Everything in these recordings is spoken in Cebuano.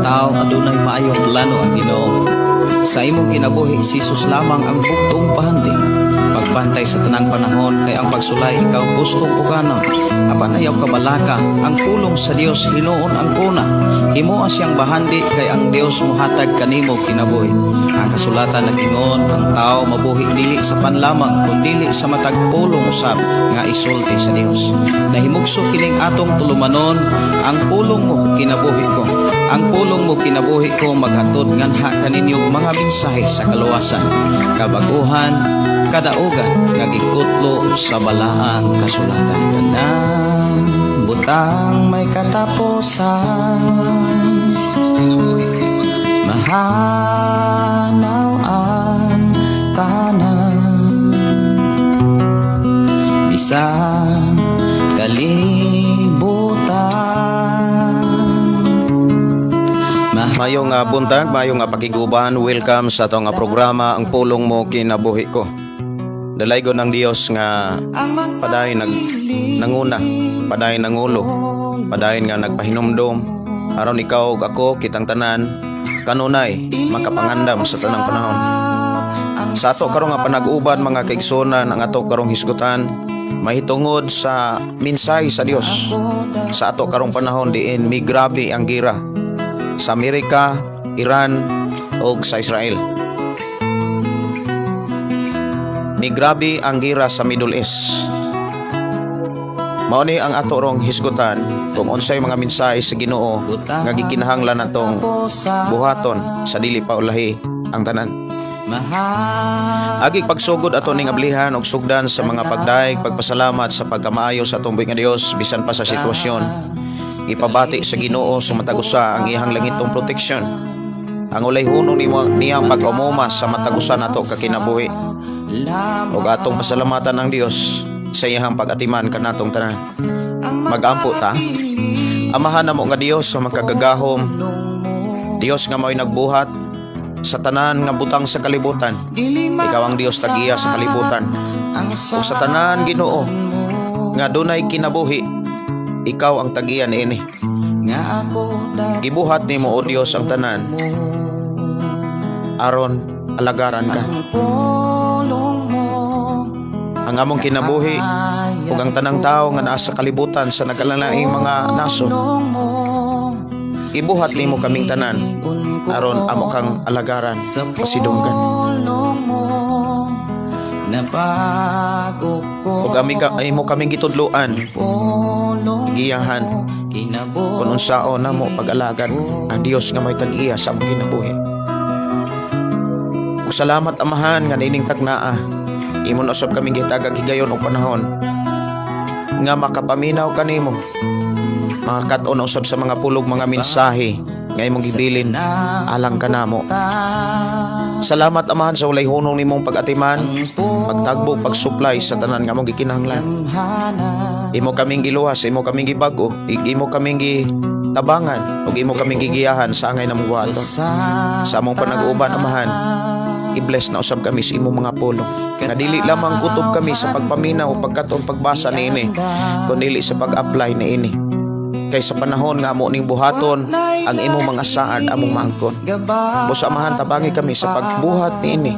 tao adunay maayong plano ang Ginoo. Sa imong kinabuhi, si Jesus lamang ang bugtong bahandi. Pagbantay sa tanang panahon kay ang pagsulay ikaw gustong pukanon. Apan ayaw kabalaka, ang pulong sa Dios hinuon ang kuna. Himoa siyang bahandi kay ang Dios mohatag kanimo kinabuhi. Ang kasulatan nag-ingon, ang tao mabuhi dili sa pan lamang kundili sa matag pulong usab nga isulti sa Dios. Nahimugso kining atong tulumanon, "Ang pulong mo kinabuhi ko." "Ang pulong mo kinabuhi ko" maghatod nganha kaninyo mga mensahe sa kaluwasan, kabaguhan, kadaugan nga gikutlo sa balaang kasulatan. Tanang Butang may katapusan. Mahanaw ang tanan. Bisan kalibutan. Mayong buntag, mayong pakiguban, welcome sa atong programa, "Ang Pulong Mo Kinabuhi Ko." Dalaygon ang Dios nga padayon nag nanguna, padayon nangulo, padayon nga nagpahinumdom aron ikaw ug ako, kitang tanan kanunay makapangandam sa tanang panahon. Sa ato karong nga panag-uban, mga kaigsunan, ang ato karong hisgutan mahitungod sa minsay sa Dios sa ato karong panahon diin migrabe ang gira sa Amerika, Iran ug sa Israel. Migrabe ang gira sa Middle East. Mao ni ang ato rong hisgutan kung unsay mga mensahe sa Ginoo nga gikinahanglan natong buhaton sa dili pa ulahi ang tanan. Agi pagsugod ato ning ablihan og sugdan sa mga pagdaig, pagpasalamat sa pagkamaayo sa atong buhi nga Dios bisan pa sa sitwasyon. Ipabati sa Ginoo sa matag usa ang iyang langitong proteksyon. Ang ulay hunong nimo niyang pag-umuma sa matag usa nato ka kinabuhi. Ug atong pasalamatan ang Dios sa iyang pag-atiman kanatong tanan. Magampo ta. Amahan namo nga Dios sa makagagahom, Dios nga mao'y nagbuhat sa tanan nga butang sa kalibutan. Ikaw ang Dios tagiya sa kalibutan. Ug sa tanan, Ginoo, nga dunay kinabuhi, ikaw ang tagiya niini. Gibuhat nimo, o Dios, ang tanan aron alagaran ka. Ang among kinabuhi ug ang tanang tao nga naa sa kalibutan sa nagkalalaing mga nasod, gibuhat nimo kaming tanan aron amo kang alagaran, pasidunggan. Nabago ko Ug ami ka imo kaming gitudloan, giyahan kung unsaon namo pag-alagad ang Dios nga may tag-iya sa among kinabuhi. Ug salamat, Amahan, nga niining tagnaa imo na usab kaming gitagag higayon og panahon nga makapaminaw kanimo, makakat-on usab sa mga pulog, mga mensahe nga imong gibilin alang kanamo. Salamat, Amahan, sa walay hunong nimong pag-atiman, pagtagbo, pag-supply sa tanan nga among gikinahanglan. Imo kaming giluwas, imo kaming gibag-o, imo kaming gitabangan, ug imo kaming gigiyahan sa angay namong buhaton. Sa among panag-uban, Amahan, i-bless na usab kami sa imong mga pulong. Nga dili lamang kutob kami sa pagpaminaw, pagkat-on, pagbasa niini, kundi sa pag-apply niini. Kay sa panahon nga amo ning buhaton ang imong mga saad, among maangkon. Busa, Amahan, tabangi kami sa pagbuhat niini.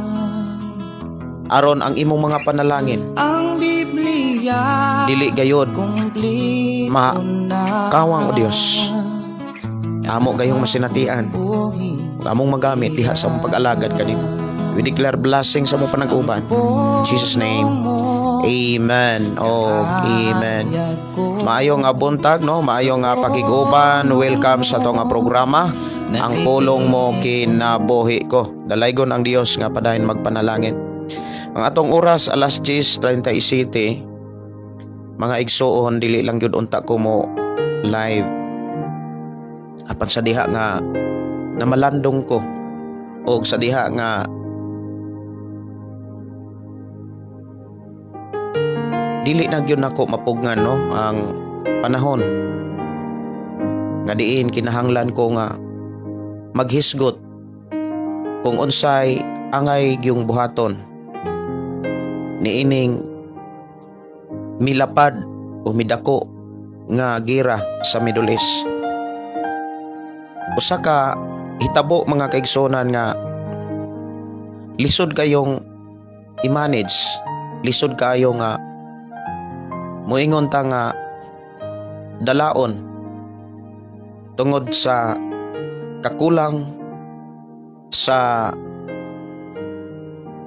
Aron ang imong mga panalangin Ang Biblia dili gayod kumpleto ma na. Kawang, o Dios. Amo gayong masinatian ug among magamit diha sa among pag-alagad kanimo. We declare blessing sa among panag-uban. In Jesus' name. Amen. Oh, amen. Maayong nga buntag, no? Maayong nga pakiguban. Welcome sa atong nga programa, "Ang Pulong Mo Kinabuhi Ko." Dalaygon ang Dios nga padayon magpanalangin. Ang atong oras alas 10:37. Mga igsuon, dili lang gyud unta ko mo live. Apan sa diha nga namalandong ko og sa diha nga dili na gyud nako mapugnan, no, ang panahon nga diin kinahanglan ko nga maghisgot kung unsay angay gyung buhaton niining milapad o midako nga gira sa Middle East. Usa ka hitabo, mga kaigsunan, nga lisod kayong i-manage, lisod kayo nga muingon ta nga dalaon tungod sa kakulang sa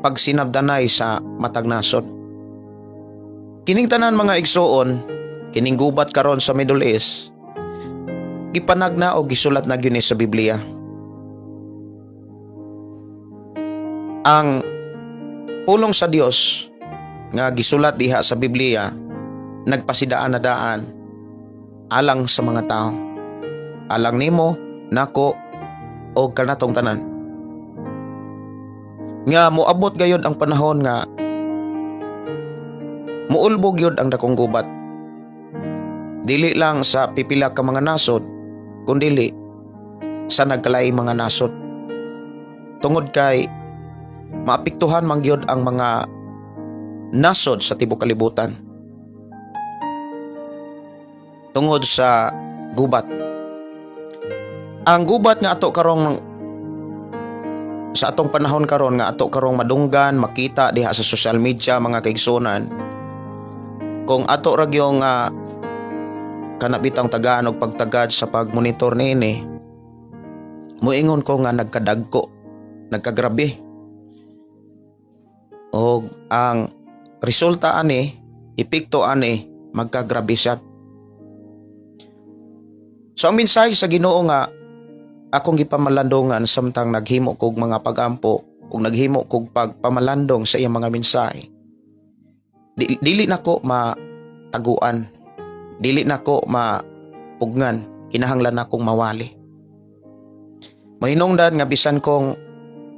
pagsinabdanay sa matag nasod. Kining tanan, mga igsuon, kining gubat karon sa Middle East, gipanagna o gisulat na gyud ni sa Biblia. Ang pulong sa Dios nga gisulat diha sa Biblia nagpasidaan na daan alang sa mga tao. Alang nimo, nako o kanatong tanan. Nga moabot gayod ang panahon nga muulbog gyud ang dakong gubat. Dili lang sa pipila ka mga nasod, kundili sa nagkalaing mga nasod. Tungod kay maapektuhan man gyud ang mga nasod sa tibok kalibutan tungod sa gubat. Ang gubat nga ato karong sa atong panahon karon, nga ato karong madunggan, makita diha sa social media, mga kaigsunan, kung ato ra gyud nga kana bitang tagaan og pagtagad sa pagmonitor niini, muingon ko nga nagkadagko, nagkagrabe, og ang resulta ani, epekto ani, magkagrabe siya. So ang mensahe sa Ginoo nga akong gipamalandongan samtang naghimo kog mga pagampo ug naghimo kog pagpamalandong sa iyang mga mensahe, dili nako mataguan, dili nako mapugngan, kinahanglan nakong mawali. Mahinungdan nga bisan kong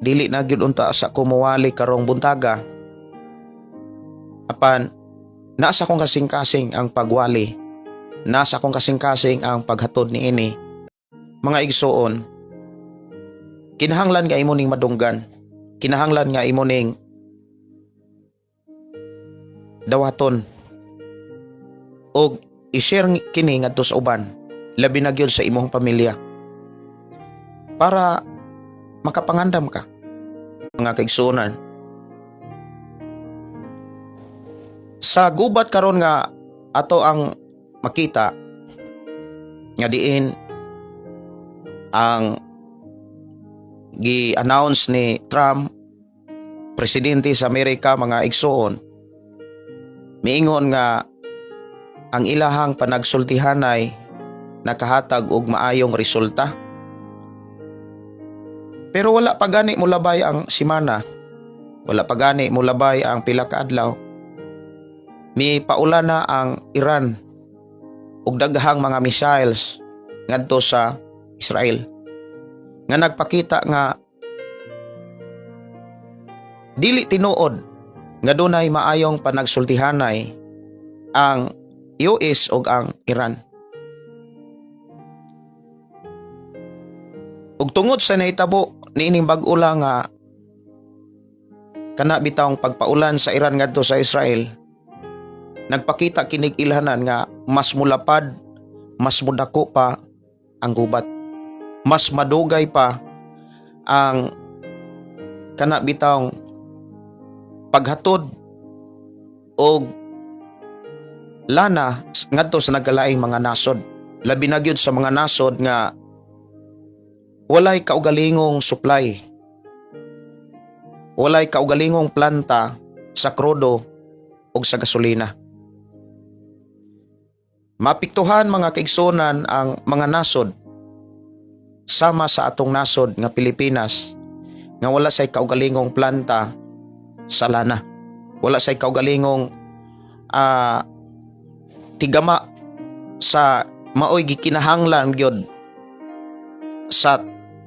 dili na gyud unta sa ko mawali karong buntaga, apan nasa akong kasing-kasing ang pagwali, nasa akong kasing-kasing ang paghatod niini. Mga igsuon, kinahanglan nga imo ning madunggan, kinahanglan nga imo ning dawaton og i-share kini ngadto sa uban, labi na gyud sa imong pamilya, para makapangandam ka, mga kaigsuonan. Sa gubat karon nga ato ang makita nga diin ang gi-announce ni Trump, presidente sa Amerika, mga igsuon, miingon nga ang ilahang panagsultihanay nakahatag og maayong resulta. Pero wala pa gani mulabay ang simana, wala pa gani mulabay ang pila ka adlaw, mi paulan na ang Iran og daghang mga missiles ngadto sa Israel nga nagpakita nga dili tinuod nga dunay maayong panagsultihanay ang US ug ang Iran. Ug tungod sa nahitabo niining bag-o lang nga kana bitawng pagpaulan sa Iran ngadto sa Israel, nagpakita kinig ilhanan nga mas mulapad, mas mudako pa ang gubat. Mas madugay pa ang kana bitawng paghatod og lana ngadto sa nagkalaing mga nasod. Labi na gyud sa mga nasod nga walay kaugalingong supply. Walay kaugalingong planta sa krudo ug sa gasolina. Maapektuhan, mga kaigsunan, ang mga nasod sama sa atong nasod nga Pilipinas nga wala say kaugalingong planta sa lana. Wala say kaugalingong tigama sa maoy gikinahanglan gyud sa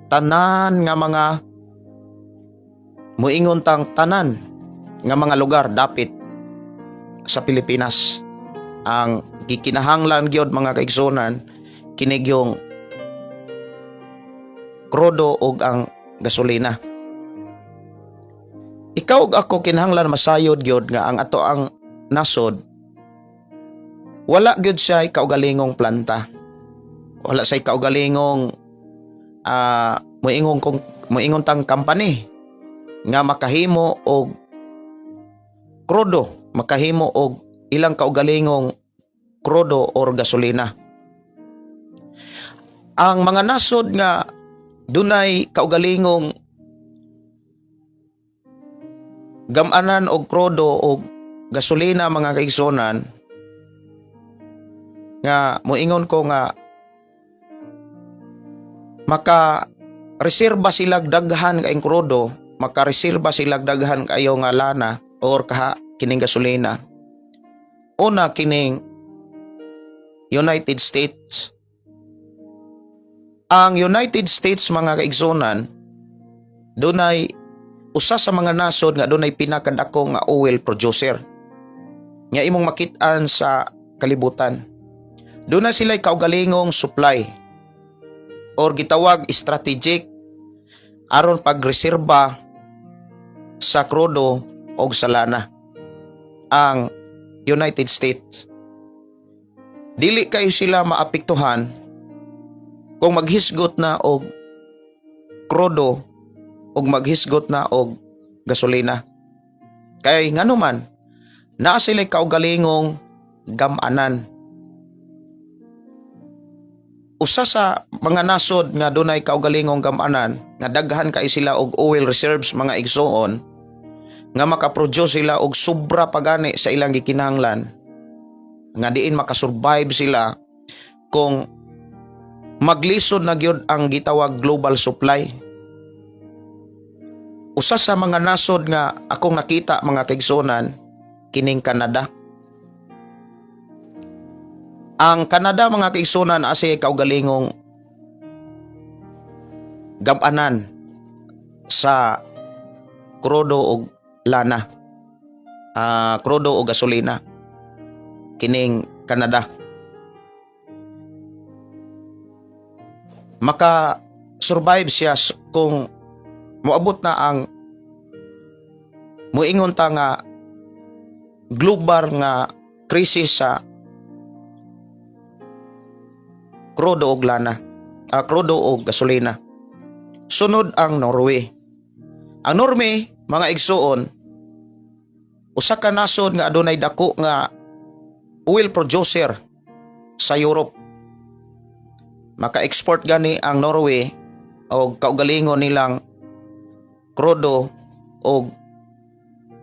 tanan nga mga, muingon tang tanan nga mga lugar dapit sa Pilipinas. Ang gikinahanglan gyud, mga kaigsunan, kini gyung krudo ug ang gasolina. Ikaw ug ako kinahanglan masayod gyud nga ang ato ang nasod wala gyud siya kaugalingong planta, wala siya kaugalingong Moingon kong moingon tang company nga makahimo og krudo, makahimo og ilang kaugalingong krudo or gasolina. Ang mga nasod nga dunay kaugalingong gamanan og krudo og gasolina, mga kaigsunan, nga moingon ko nga maka reserba sila daghan kaayong krudo, maka-reserba sila daghan kayo nga lana or kaha kining gasolina. Una, kining United States. Ang United States, mga kaigsunan, dunay usa sa mga nasod nga dunay pinakadako nga oil producer nga imong makit-an sa kalibutan. Dunay sila kaugalingong supply or gitawag strategic aron pagreserba sa krudo og sa lana ang United States. Dili kayo sila maapektuhan kung maghisgot na og krudo og maghisgot na og gasolina. Kay ngano man, naa sila kaugalingong gamanan. Usa sa mga nasod nga dunay kaugalingong gamanan nga daghan kay sila og oil reserves, mga igsoon, nga makaproduce sila og sobra pagani sa ilang gikinahanglan, nga diin makasurvive sila kung maglisod na gyud ang gitawag global supply. Usa sa mga nasod nga akong nakita, mga kaigsunan, kining Canada. Ang Canada, mga kaigsunan, asa kaugalingong gamanan sa krudo og lana. Krudo o gasolina kining Canada. Maka survive siya kung moabot na ang moingon ta nga global nga krisis sa krudo og lana, krudo og gasolina. Sunod ang Norway. Ang Norway, mga igsuon, usa ka nasod nga adunay dako nga oil producer sa Europe. Maka-export gani ang Norway og kaugalingon nilang krudo og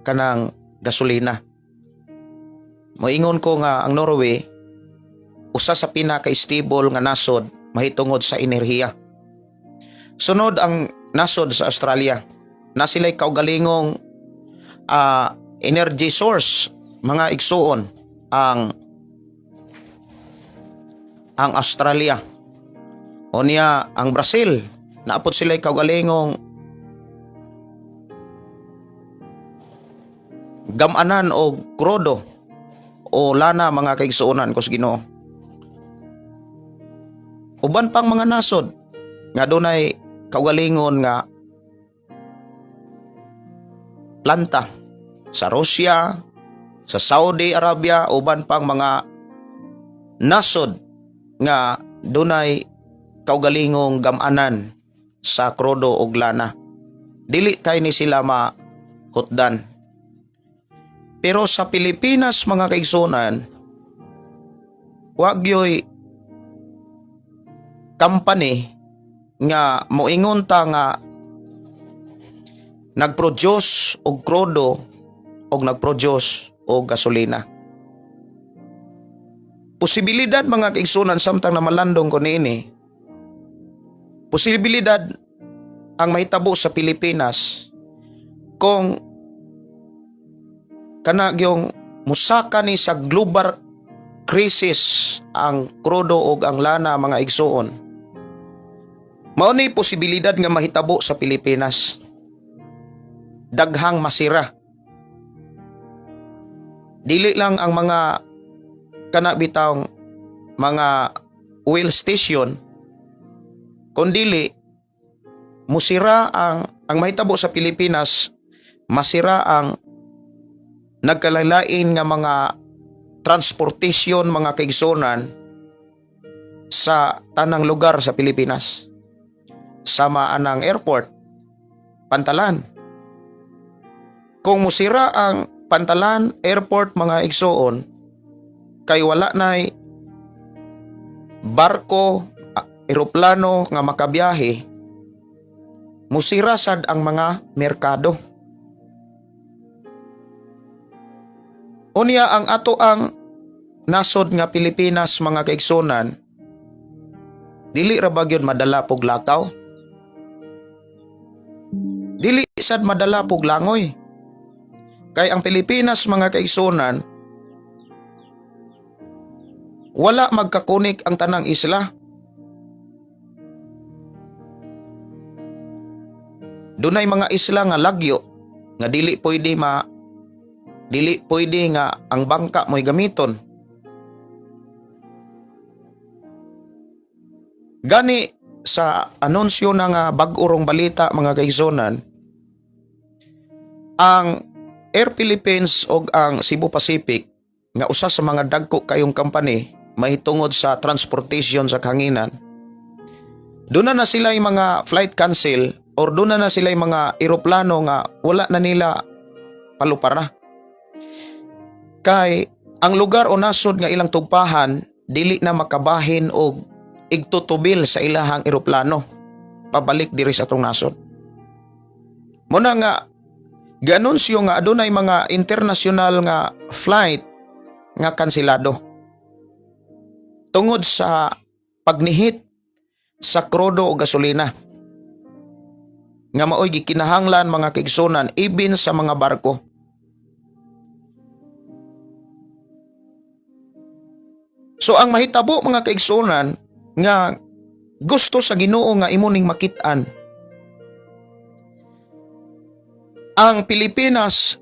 kanang gasolina. Moingon ko nga ang Norway usa sa pinaka-stable nga nasod mahitungod sa enerhiya. Sunod ang nasod sa Australia. Na sila'y kaugalingong energy source, mga igsuon, ang Australia. O niya ang Brazil, naapot sila'y kaugalingong gamanan o krudo o lana, mga kaigsuonan ko sa Ginoo. Uban pang mga nasod nga dunay kaugalingon nga planta sa Russia, sa Saudi Arabia, uban pang mga nasod nga dunay kaugalingong gamanan sa krudo ug lana. Dili kay ni sila mahutdan. Pero sa Pilipinas, mga kaigsunan, wag yo'y company nga moingon ta nga nagproduce og krudo og nagproduce og gasolina. Posibilidad, mga kaigsunan, samtang namalandong ko niini, posibilidad ang mahitabo sa Pilipinas kung kana gyung musaka ni sa global crisis ang krudo og ang lana, mga igsuon. Mao ni posibilidad nga mahitabo sa Pilipinas. Daghang masira. Dili lang ang mga kana bitawng mga oil station, kundili musira ang mahitabo sa Pilipinas, masira ang nagkalalain nga mga transportation, mga kaigsunan, sa tanang lugar sa Pilipinas. Sama anang airport, pantalan. Kung musira ang pantalan, airport, mga igsoon, kay wala nay barko, eroplano nga makabiyahe, musira sad ang mga merkado. Unya ang ato ang nasod nga Pilipinas, mga kaigsunan, dili ra ba gyud madala pog lakaw? Dili sad madala pog langoy. Kay ang Pilipinas, mga kaigsunan, wala magkakunik ang tanang isla. Dunay mga isla nga lagyo nga dili pwede nga ang bangka mo'y gamiton. Gani sa anunsyo na nga bag-orong balita, mga kaigsunan, ang Air Philippines og ang Cebu Pacific nga usa sa mga dagko kayong company mahitungod sa transportation sa kahanginan, doon na sila yung mga flight cancel or doon na sila yung mga eroplano nga wala na nila palupara. Kay ang lugar o nasod nga ilang tugpahan dili na makabahin og igtutubil sa ilahang eroplano pabalik diri sa atong nasod. Muna nga gianunsyo nga adunay mga international nga flight nga kanselado tungod sa pagnihit sa krudo o gasolina nga maoy gikinahanglan, mga kaigsunan, even sa mga barko. So ang mahitabo, mga kaigsunan, nga gusto sa Ginoo nga imo ning makit-an, ang Pilipinas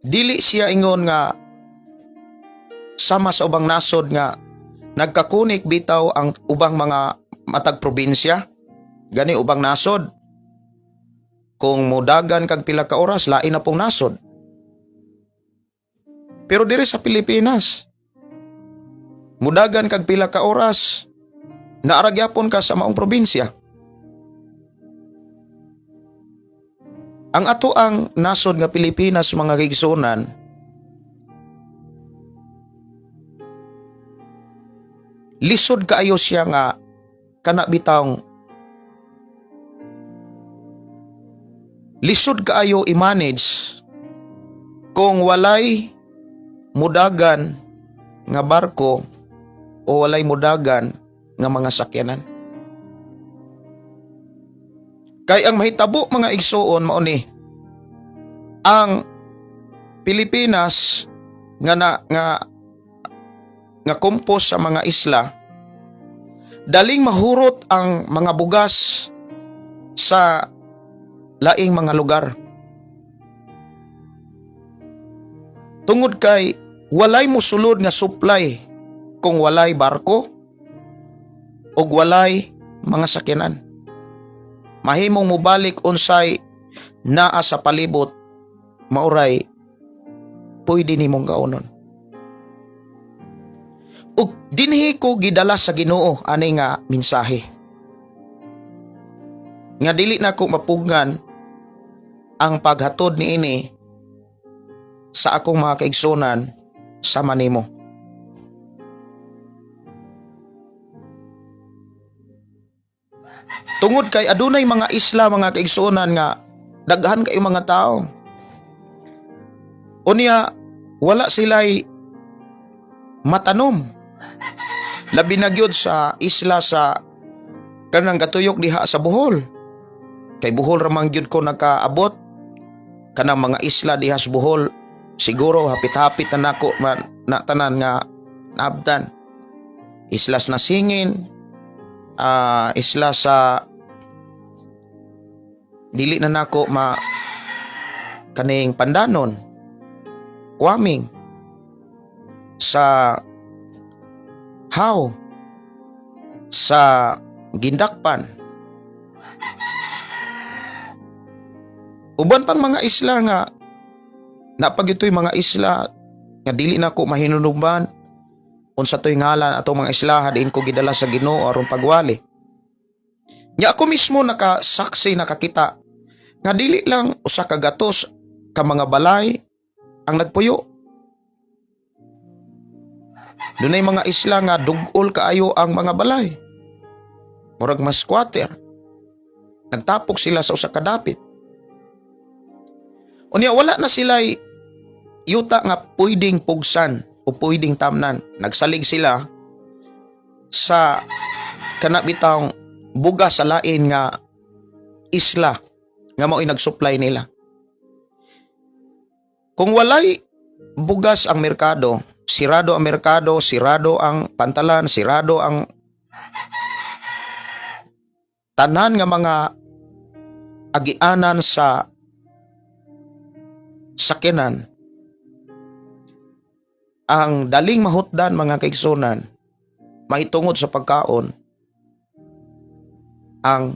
dili siya ingon nga sama sa ubang nasod nga nagkakunik bitaw ang ubang mga matag probinsya. Gani ubang nasod, kung mudagan kag pila ka oras, lain na pong nasod. Pero diri sa Pilipinas, mudagan kag pila ka oras, naa ra gyapon ka sa maong probinsya. Ang ato ang nasod nga Pilipinas, mga kaigsunan, lisod kaayo siya nga kana bitawng lisod kaayo i-manage kung walay mudagan nga barko o walay mudagan nga mga sakyanan. Kay ang mahitabo, mga igsuon, mao ni ang Pilipinas nga na, nga nga compose sa mga isla, daling mahurot ang mga bugas sa laing mga lugar. Tungod kay walay mosulod nga supply kung walay barko ug walay mga sakyanan. Mahimong mobalik unsay naa sa palibot, mauray pwede nimong kaunon. Ug dinhi ko gidala sa Ginoo ani nga mensahe. Nga dili na ko mapugngan ang paghatod niini sa akong mga kaigsunan sama nimo. Tungod kay adunay mga isla, mga kaigsuonan, nga daghan kay mga tao. Unya wala sila'y matanom. Labi na gyud sa isla sa kanang gatuyok diha sa Bohol. Kay Bohol ra man gyud ko nakaabot. Kanang mga isla diha sa Bohol siguro hapit-hapit na nako na tanan nga naabdan. Islas na Singin, isla sa dili na nako ma kaning Pandanon, Kwaming, sa Haw, sa Gindakpan. Uban pang mga isla nga napag ito'y mga isla nga dili na ko mahinunumban unsa to'y ngalan atong mga isla diin ko gidala sa Ginoo aron pagwali. Nya ako mismo nakasaksi, nakakita nga dili lang usa ka gatos ka mga balay ang nagpuyo. Dunay mga isla nga dugol kaayo ang mga balay. Murag mas squatter. Nagtapok sila sa usa ka dapit. Unya wala na sila yuta nga pwedeng pugsan o pwedeng tamnan. Nagsalig sila sa kana bitawng bugas sa lain nga isla nga mao'y nag-supply nila. Kung walay bugas ang merkado, sirado ang merkado, sirado ang pantalan, sirado ang tanan nga mga agianan sa sakyanan, ang daling mahutdan, mga kaigsunan, mahitungod sa pagkaon ang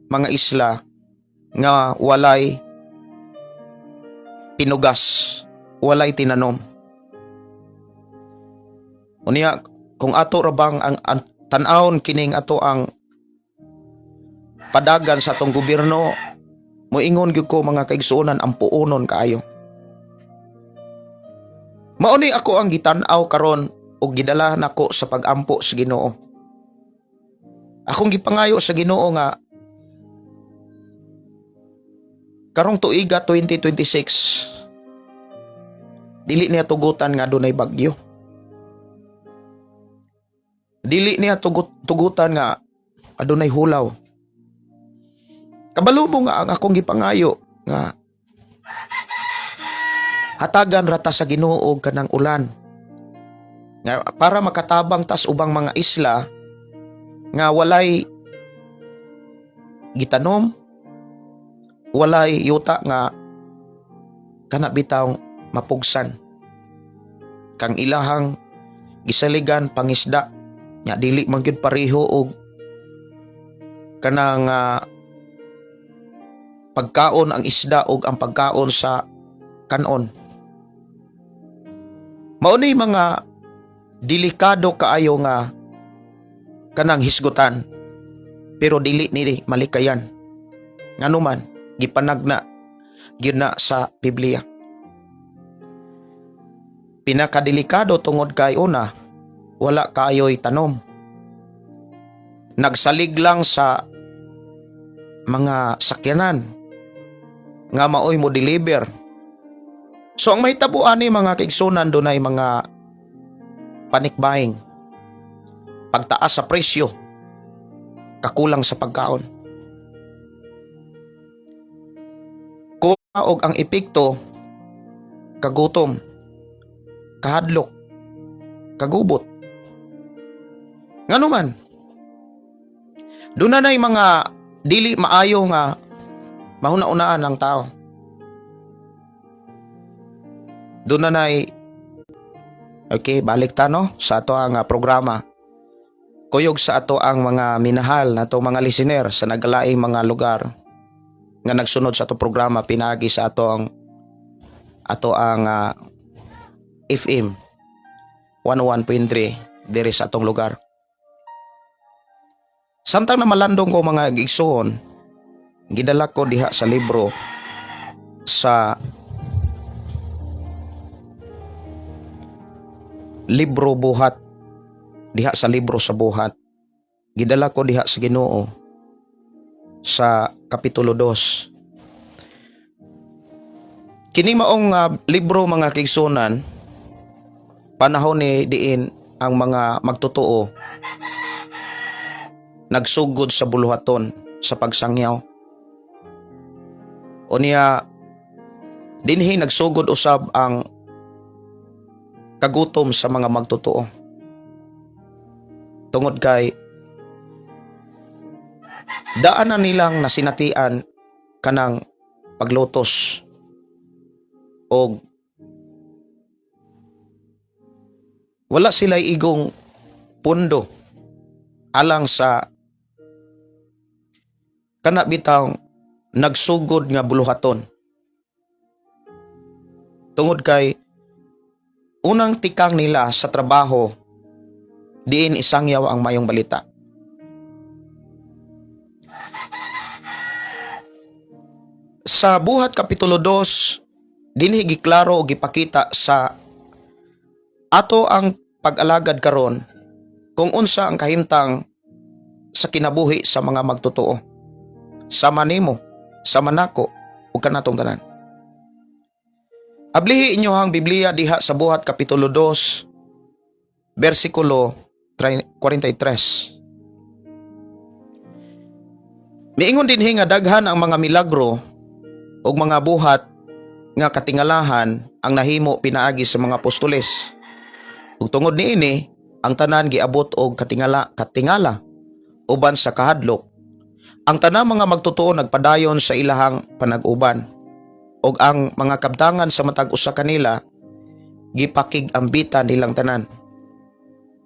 mga isla nga walay pinugas, walay tinanom. Unya, kung ato ra bang ang tan-awon kining ato ang padagan sa atong gobyerno, moingon gyud ko, mga kaigsuonan, ang puonon kaayo. Mao ni ako ang gitan-aw karon ug gidala nako sa pagampo sa Ginoo. Akong gipangayo sa Ginoo nga karong tuiga 2026, dili niya tugutan nga adunay bagyo. Dili niya tugutan nga adunay hulaw. Kabalo mo nga ang akong gipangayo nga hatagan rata sa Ginoo og kanang ulan. Nga para makatabang tas ubang mga isla nga walay gitanom, walay yuta nga kana bitaw mapugsan. Kang ilahang gisaligan pangisda nya dili man gyud pareho og kanang pagkaon ang isda og ang pagkaon sa kanon. Mao ni mga delikado kaayo nga kanang hisgutan, pero dili ni malikayan, nganuman gipanagna gyud na sa Biblia. Pinakadelikado tungod kay una, wala kaayo'y tanom. Nagsalig lang sa mga sakyanan nga maoy mo deliver. So ang mahitabo ani, mga kaigsunan, dunay mga panic buying. Pagtaas sa presyo, kakulang sa pagkaon. Og ang epekto, kagutom, kahadlok, kagubot. Ngano man, doon na mga dili maayo nga mahuna-unaan ang tao. Doon na. Okay, balik ta, no, sa ato ang programa. Kuyog sa ato ang mga minahal na to mga listener sa naglaing mga lugar nga nagsunod sa ato programa pinagi sa ato ang FM 101.3 diri sa atong lugar. Samtang na malandong ko, mga igsuon, gidala ko diha sa libro Buhat, diha sa libro sa Buhat. Gidala ko diha sa Ginoo sa kapitulo 2. Kini maong libro, mga kaigsunan, panahon ni diin ang mga magtotoo nagsugod sa buluhaton sa pagsangyaw. Unya dinhi nagsugod usab ang kagutom sa mga magtotoo. Tungod kay daan na nilang nasinatian kanang paglutos og wala sila igong pundo alang sa kana bitawng nagsugod nga buluhaton. Tungod kay unang tikang nila sa trabaho diin isangyaw ang mayong balita. Sa Buhat Kapitulo 2, dinhi giklaro o gipakita sa ato ang pag-alagad karon kung unsa ang kahimtang sa kinabuhi sa mga magtotoo. Sama nimo, sama nako, ug kanatong tanan. Ablihi inyohang Biblia diha sa Buhat Kapitulo 2, versikulo 43. Miingon dinhi nga daghan ang mga milagro ug mga buhat nga katingalahan ang nahimo pinaagi sa mga apostoles. Ug tungod niini, ang tanan giabot og katingala katingala uban sa kahadlok. Ang tanang mga magtotoo nagpadayon sa ilahang panag-uban ug ang mga kabtangan sa matag usa kanila gipakig-ambitan nilang tanan.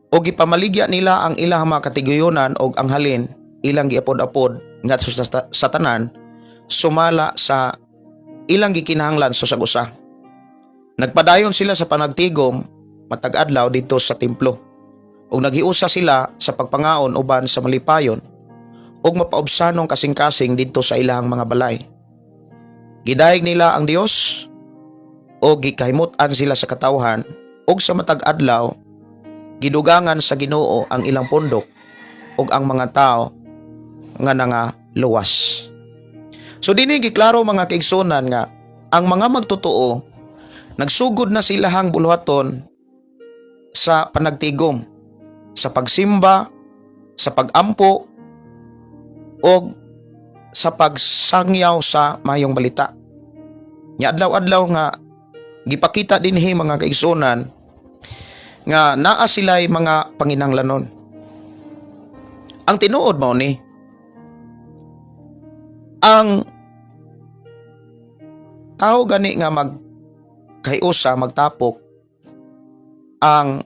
O gipamaligya nila ang ilang mga katiguyonan og ang halin ilang giapod-apod ngadto sa tanan sumala sa ilang gikinahanglan sa usag-usa. Nagpadayon sila sa panagtigom matag adlaw didto sa templo. Ug naghiusa sila sa pagpangaon uban sa malipayon ug mapaubsanong kasing-kasing didto sa ilang mga balay. Gidayeg nila ang Dios o gikahimut-an sila sa katawhan, ug sa matag adlaw gidugangan sa Ginoo ang ilang pundok ug ang mga tao nga nangaluwas. So dinhi giklaro, mga kaigsunan, nga ang mga magtotoo nagsugod na silahang buluhaton sa panagtigom, sa pagsimba, sa pagampo og sa pagsangyaw sa mayong balita. Nya adlaw-adlaw nga gipakita dinhi, mga kaigsunan, nga naa sila'y mga panginanglanon. Ang tinuod mao ni ang tao gani nga mag kahiusa, magtapok, ang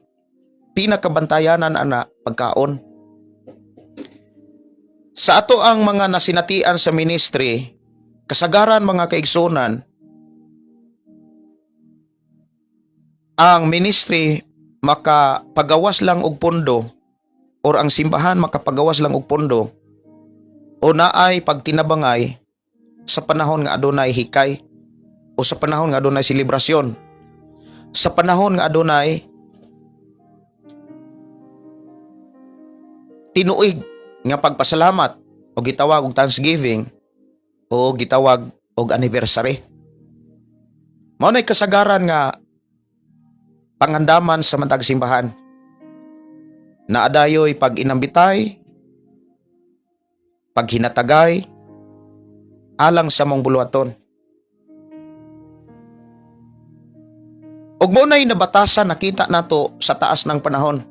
pinakabantayanan ana pagkaon. Sa ato ang mga nasinatian sa ministry, kasagaran, mga kaigsunan, ang ministry makapagawas lang og pondo or ang simbahan makapagawas lang og pondo o naay pagtinabangay sa panahon nga adunay hikay o sa panahon nga adunay selebrasyon, sa panahon nga adunay tinuig nga pagpasalamat o gitawag og Thanksgiving o gitawag og anniversary. Mao nay kasagaran nga pangandaman sa matag simbahan. Naadayoy pag inambitay, paghinatagay, alang sa mong buluhaton. Ug mao nay nabatasan, nakita nato sa taas ng panahon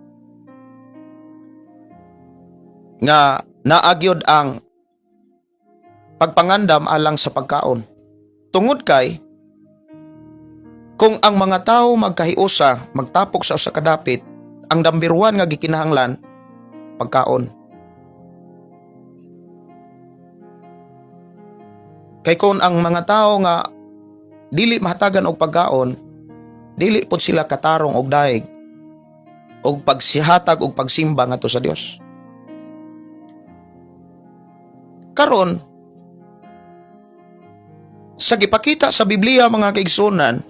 nga naagyod ang pagpangandam alang sa pagkaon. Tungod kay kung ang mga tao magkahiusa, magtapok sa usa ka dapit, ang number 1 nga gikinahanglan, pagkaon. Kay kung ang mga tao nga dili mahatagan og pagkaon, dili pud sila katarong og daig og pagsihatag og pagsimba ngadto sa Dios. Karon, sa gipakita sa Biblia, mga kaigsunan,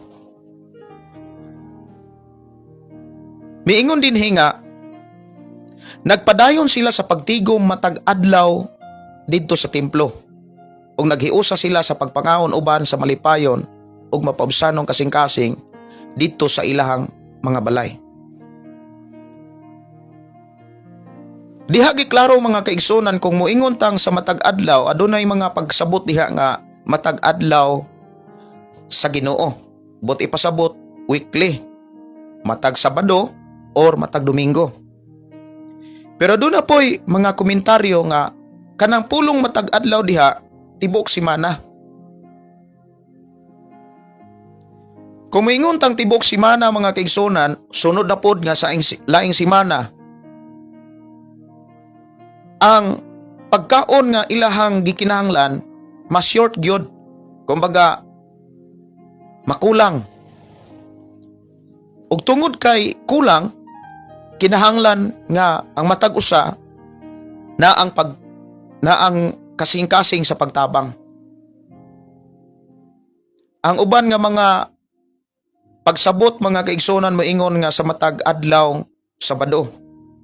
miingon dinhi nga nagpadayon sila sa pagtigom matag adlaw didto sa templo ug naghiusa sila sa pagpangaon uban sa malipayon ug mapaubsanong kasing-kasing didto sa ilahang mga balay. Diha giklaro, mga kaigsunan, kung moingon tang sa matag adlaw, adunay mga pagsabot diha nga matag adlaw sa Ginoo. But ipasabot weekly, matag Sabado or matag Domingo. Pero doon na po'y mga komentaryo nga kanang pulong matag adlaw diha tibuok simana. Kung moingon tang tibuok simana, mga kaigsunan, sunod na pod nga sa laing simana, ang pagkaon nga ilahang gikinahanglan mas short gyud. Kumbaga makulang. Ug tungod kay kulang, kinahanglan nga ang matag usa na ang kasing-kasing sa pagtabang. Ang uban nga mga pagsabot, mga kaigsunan, moingon nga sa matag adlaw Sabado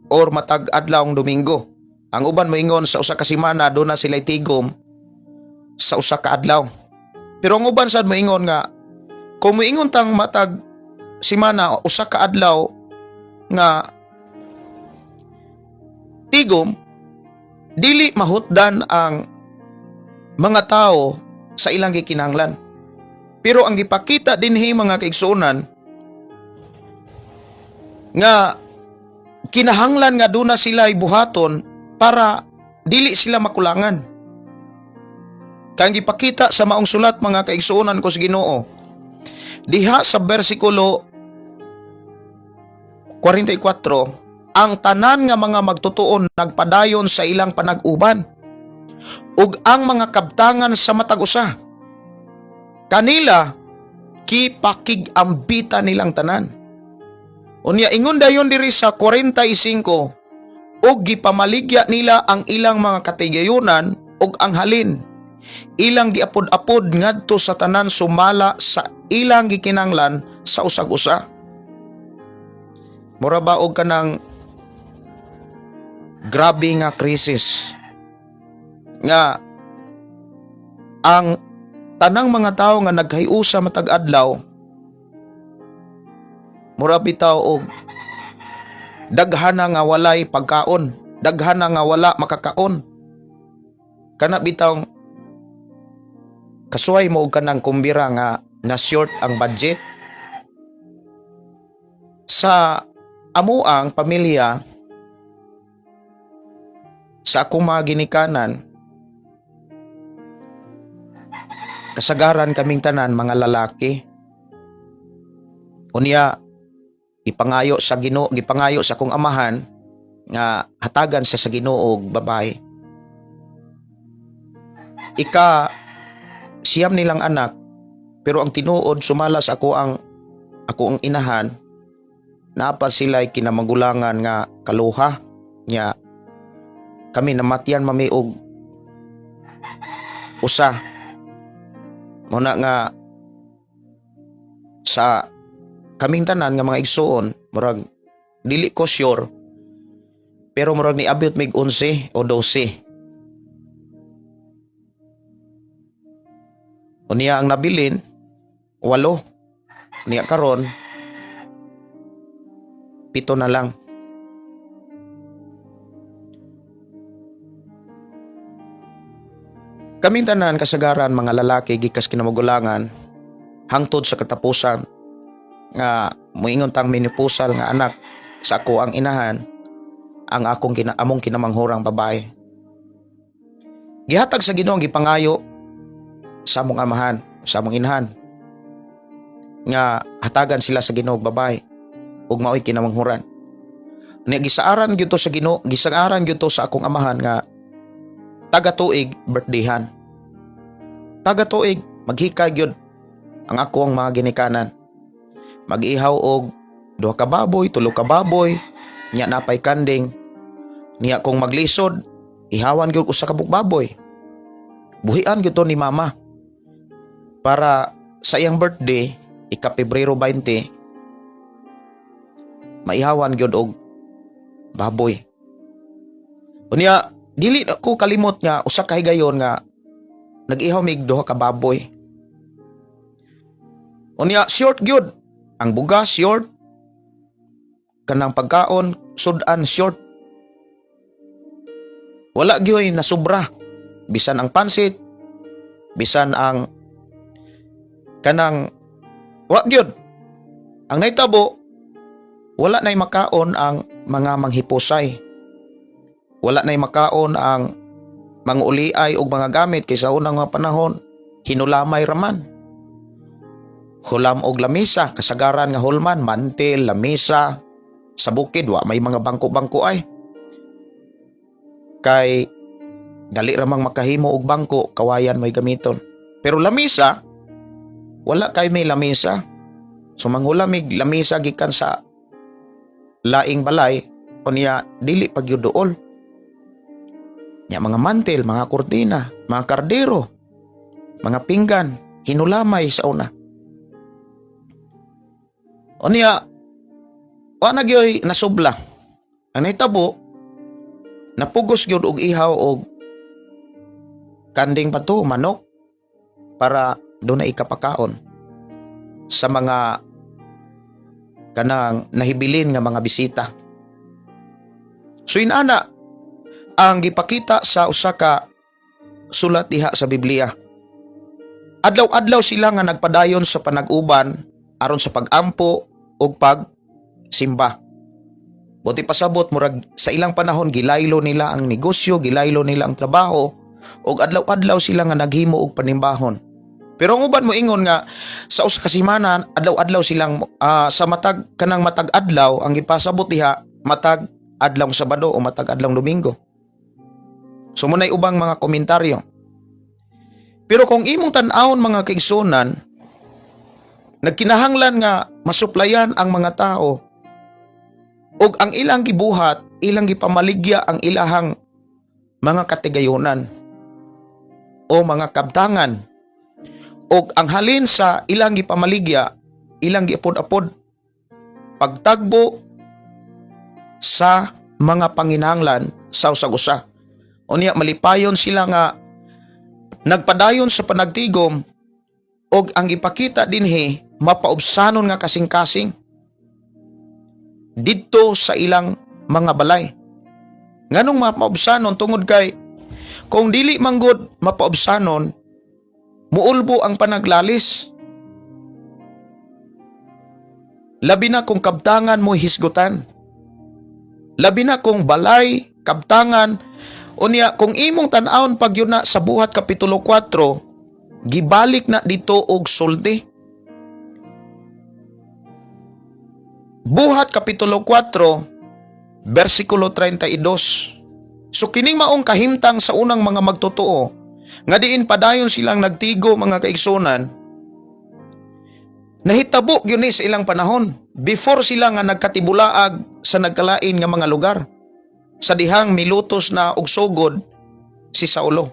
or matag adlaw Domingo. Ang uban moingon sa usa ka semana duna sila tigom sa usa ka adlaw. Pero ang uban sad moingon nga kung moingon tang matag semana usa ka adlaw nga tigom, dili mahutdan ang mga tao sa ilang gikinahanglan. Pero ang gipakita dinhi, mga kaigsuonan, nga kinahanglan nga duna sila buhaton para dili sila makulangan. Kay ang gipakita sa maong sulat, mga kaigsuonan ko sa Ginoo, diha sa bersikulo 44, ang tanan nga mga magtutuon nagpadayon sa ilang panag-uban ug ang mga kabtangan sa matag usa kanila kipakig-ambita nilang tanan. Unya ingon dayon diri sa 45, ug gipamaligya nila ang ilang mga katigayunan ug ang halin ilang giapod-apod ngadto sa tanan sumala sa ilang gikinanglan sa usag-usa. Mura ba og kanang grabe nga krisis nga ang tanang mga tao nga naghiusa matag adlaw, mura bitaw og daghana nga walay pagkaon, daghana nga wala makakaon? Kana bitaw kasuway mo og kanang kumbira nga na short ang budget. Sa amuang pamilya, sa akong mga ginikanan, kasagaran kaming tanan mga lalaki. Unya ipangayo sa Ginoo, gipangayo sa akong amahan nga hatagan siya sa Ginoo og babae. Ika siyam nilang anak, pero ang tinuod, sumala sa ako ang inahan, naa pa sila kinamagulangan nga kaluha nya. Kami namatyan mami og usa. Muna nga sa kaming tanan nga mga igsuon, murag dili ko sure, pero murag niabot mig 11 o 12. Unya ang nabilin walo. Niya karon 7 na lang. Kaming tanan kasagaran mga lalaki gikas kinamagulangan hangtod sa katapusan nga moingon tang menopausal nga anak sa ako ang inahan, ang akong among kinamanghurang babae. Gihatag sa Ginoo ang gipangayo sa among amahan, sa among inahan, nga hatagan sila sa Ginoo og babae ug mao'y kinamanghuran. Nya gisaaran gyud to sa Ginoo, gisaaran gyud to sa akong amahan nga taga tuig birthdayhan. Taga tuig maghikay gyud ang akong mga ginikanan. Mag-ihaw og duha ka baboy, tulo ka baboy, nya napay kanding. Niya kung maglisod, ihawan gyud usa ka baboy. Buhian gyud to ni mama para sa iyang birthday, ika Pebrero 20, maihawan gyud og baboy. Unya dili ko kalimot nga usa ka higayon nga nag-ihaw mig duha ka baboy. Unya short gyud ang bugas, short kanang pagkaon, sudan short. Wala gyud nasubra, bisan ang pansit, bisan ang kanang wa gyud. Ang nahitabo, wala nay makaon ang mga manghiposay, wala nay makaon ang manguliay og mga gamit, kay sa unang mga panahon hinulamay raman, hulam og lamisa, kasagaran nga hulman, mantel, lamisa. Sa bukid wa may mga bangko-bangko ay, kay dali ramang makahimo og bangko, kawayan may gamiton. Pero lamisa, wala kay may lamisa. So manghulamig lamisa gikan sa laing balay. Unya dili pa gyud duol. Nya mga mantel, mga kurtina, mga kardero, mga pinggan. Hinulamay sa una. Unya, wa na gyoy nasubla. Ang nahitabo, napugos gyud og ihaw og kanding pa to, manok, para doon na ikapakaon sa mga kanang nahibilin nga mga bisita. So inana ang gipakita sa usa ka sulat diha sa Biblia. Adlaw-adlaw sila nga nagpadayon sa panag-uban aron sa pag-ampo ug pagsimba. Buot pasabot, murag sa ilang panahon gilaylo nila ang negosyo, gilaylo nila ang trabaho ug adlaw-adlaw sila nga naghimo og panimbahon. Pero ang uban mo ingon nga sa usa ka semana adlaw-adlaw silang sa matag kanang matag adlaw, ang gipasabot diha matag adlaw Sabado o matag adlaw Domingo. So muna'y ubang mga komentaryo. Pero kung imong tan-awon, mga kaigsunan, nagkinahanglan nga masuplayan ang mga tao ug ang ilang gibuhat, ilang gipamaligya ang ilahang mga katigayonan o mga kabtangan ug ang halin sa ilang gipamaligya, ilang giapod-apod pagtagbo sa mga panginahanglan sa usag-usa. Unya malipayon sila nga nagpadayon sa panagtigom og ang ipakita dinhi mapaubsanon nga kasing-kasing didto sa ilang mga balay. Nganong mapaubsanon? Tungod kay kung dili manggod mapaubsanon, muulbo ang panaglalis. Labi na kung kabtangan mo hisgutan. Labi na kung balay, kabtangan. Unya kung imong tan-awon pag yun na sa Buhat Kapitulo 4, gibalik na dito og sulti. Buhat Kapitulo 4, versikulo 32. So kining maong kahimtang sa unang mga magtotoo nga diin padayon silang nagtigo, mga kaigsunan, nahitabo gyud ni sa ilang panahon before sila nga nagkatibulaag sa nagkalain nga mga lugar sa dihang milutos na og sugod si Saulo.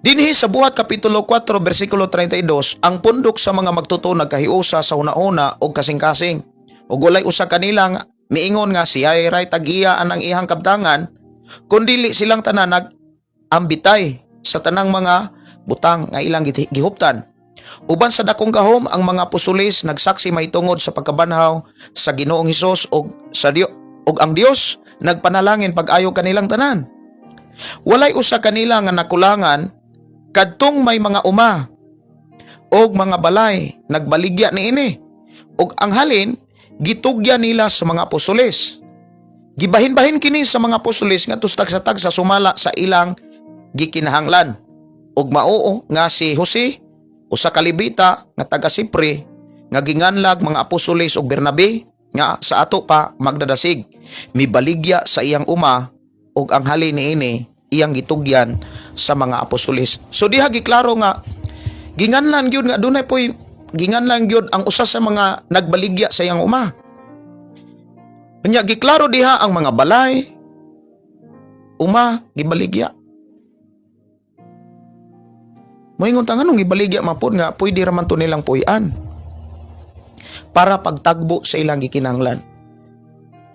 Dinhi sa Buhat Kapitulo 4 versikulo 32, ang pundok sa mga magtotoo nagkahiusa sa una-una og kasing-kasing. Ug walay usa kanilang miingon nga siya ray tag-iya anang iyang kabtangan, kundili silang tanan nag-ambitay sa tanang mga butang nga ilang gihuptan. Uban sa dakong gahom ang mga apostoles nagsaksi mahitungod sa pagkabanhaw sa Ginoong Hesus og sa Dios, og ang Dios nagpanalangin pag-ayo kanilang tanan. Walay usa kanila nga nakulangan kadtong may mga uma og mga balay, nagbaligya niini ug ang halin gitugyan nila sa mga apostoles. Gibahin-bahin kini sa mga apostoles ngadto sa tagsa-tagsa sumala sa ilang gikinahanglan. Ug mao nga si Jose, usa ka Levita nga taga Sipre nga ginganlag mga apostoles ug Bernabe nga sa ato pa magdadasig, mibaligya sa iyang uma ug ang halin niini iyang gitugyan sa mga apostoles. So diha giklaro nga ginganlan gyud nga dunay poy ginganlan gyud ang usa sa mga nagbaligya sa iyang uma. Unya giklaro diha ang mga balay, uma, gibaligya. Moingon ta, nganong gibaligya man pod nga pwede ra man to nilang puy-an para pagtagbo sa ilang gikinahanglan?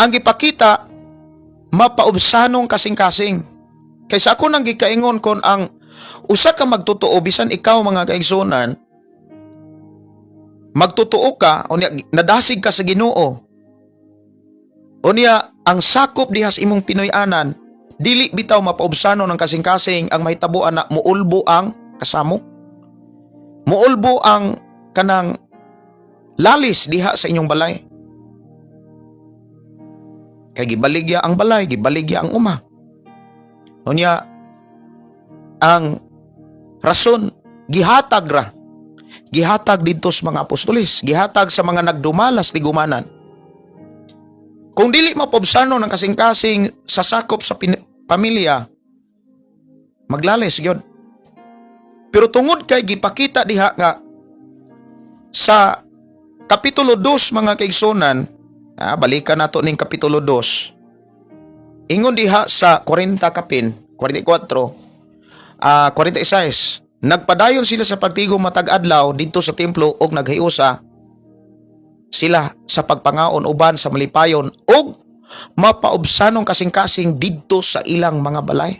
Ang gipakita, mapaubsanong kasing-kasing. Kaysa ako nang gikaingon kon ang usa ka magtotoo, bisan ikaw, mga kaigsunan, magtotoo ka unya nadasig ka sa Ginoo, unya ang sakop diha sa imong Pinoy-anan dili bitaw mapaubsanon ang kasing-kasing, ang mahitabo ana, muulbo ang kasamok, muulbo ang kanang lalis diha sa inyong balay kay gibaligya ang balay, gibaligya ang uma. Unya ang rason, gihatag ra, gihatag didto sa mga apostoles, gihatag sa mga nagdumalas tigumanan. Kung dili mapaubsanon ang kasing-kasing sa sakop sa pamilya, maglalis gyud. Pero tungod kay gipakita diha nga sa Kapitulo 2, mga kaigsunan, balikan nato ning Kapitulo 2. Ingon diha sa 40 kapin, 44. 46. Nagpadayon sila sa pagtigom matag adlaw didto sa templo ug naghiusa sila sa pagpangaon uban sa malipayon ug mapaubsanong kasing-kasing didto sa ilang mga balay.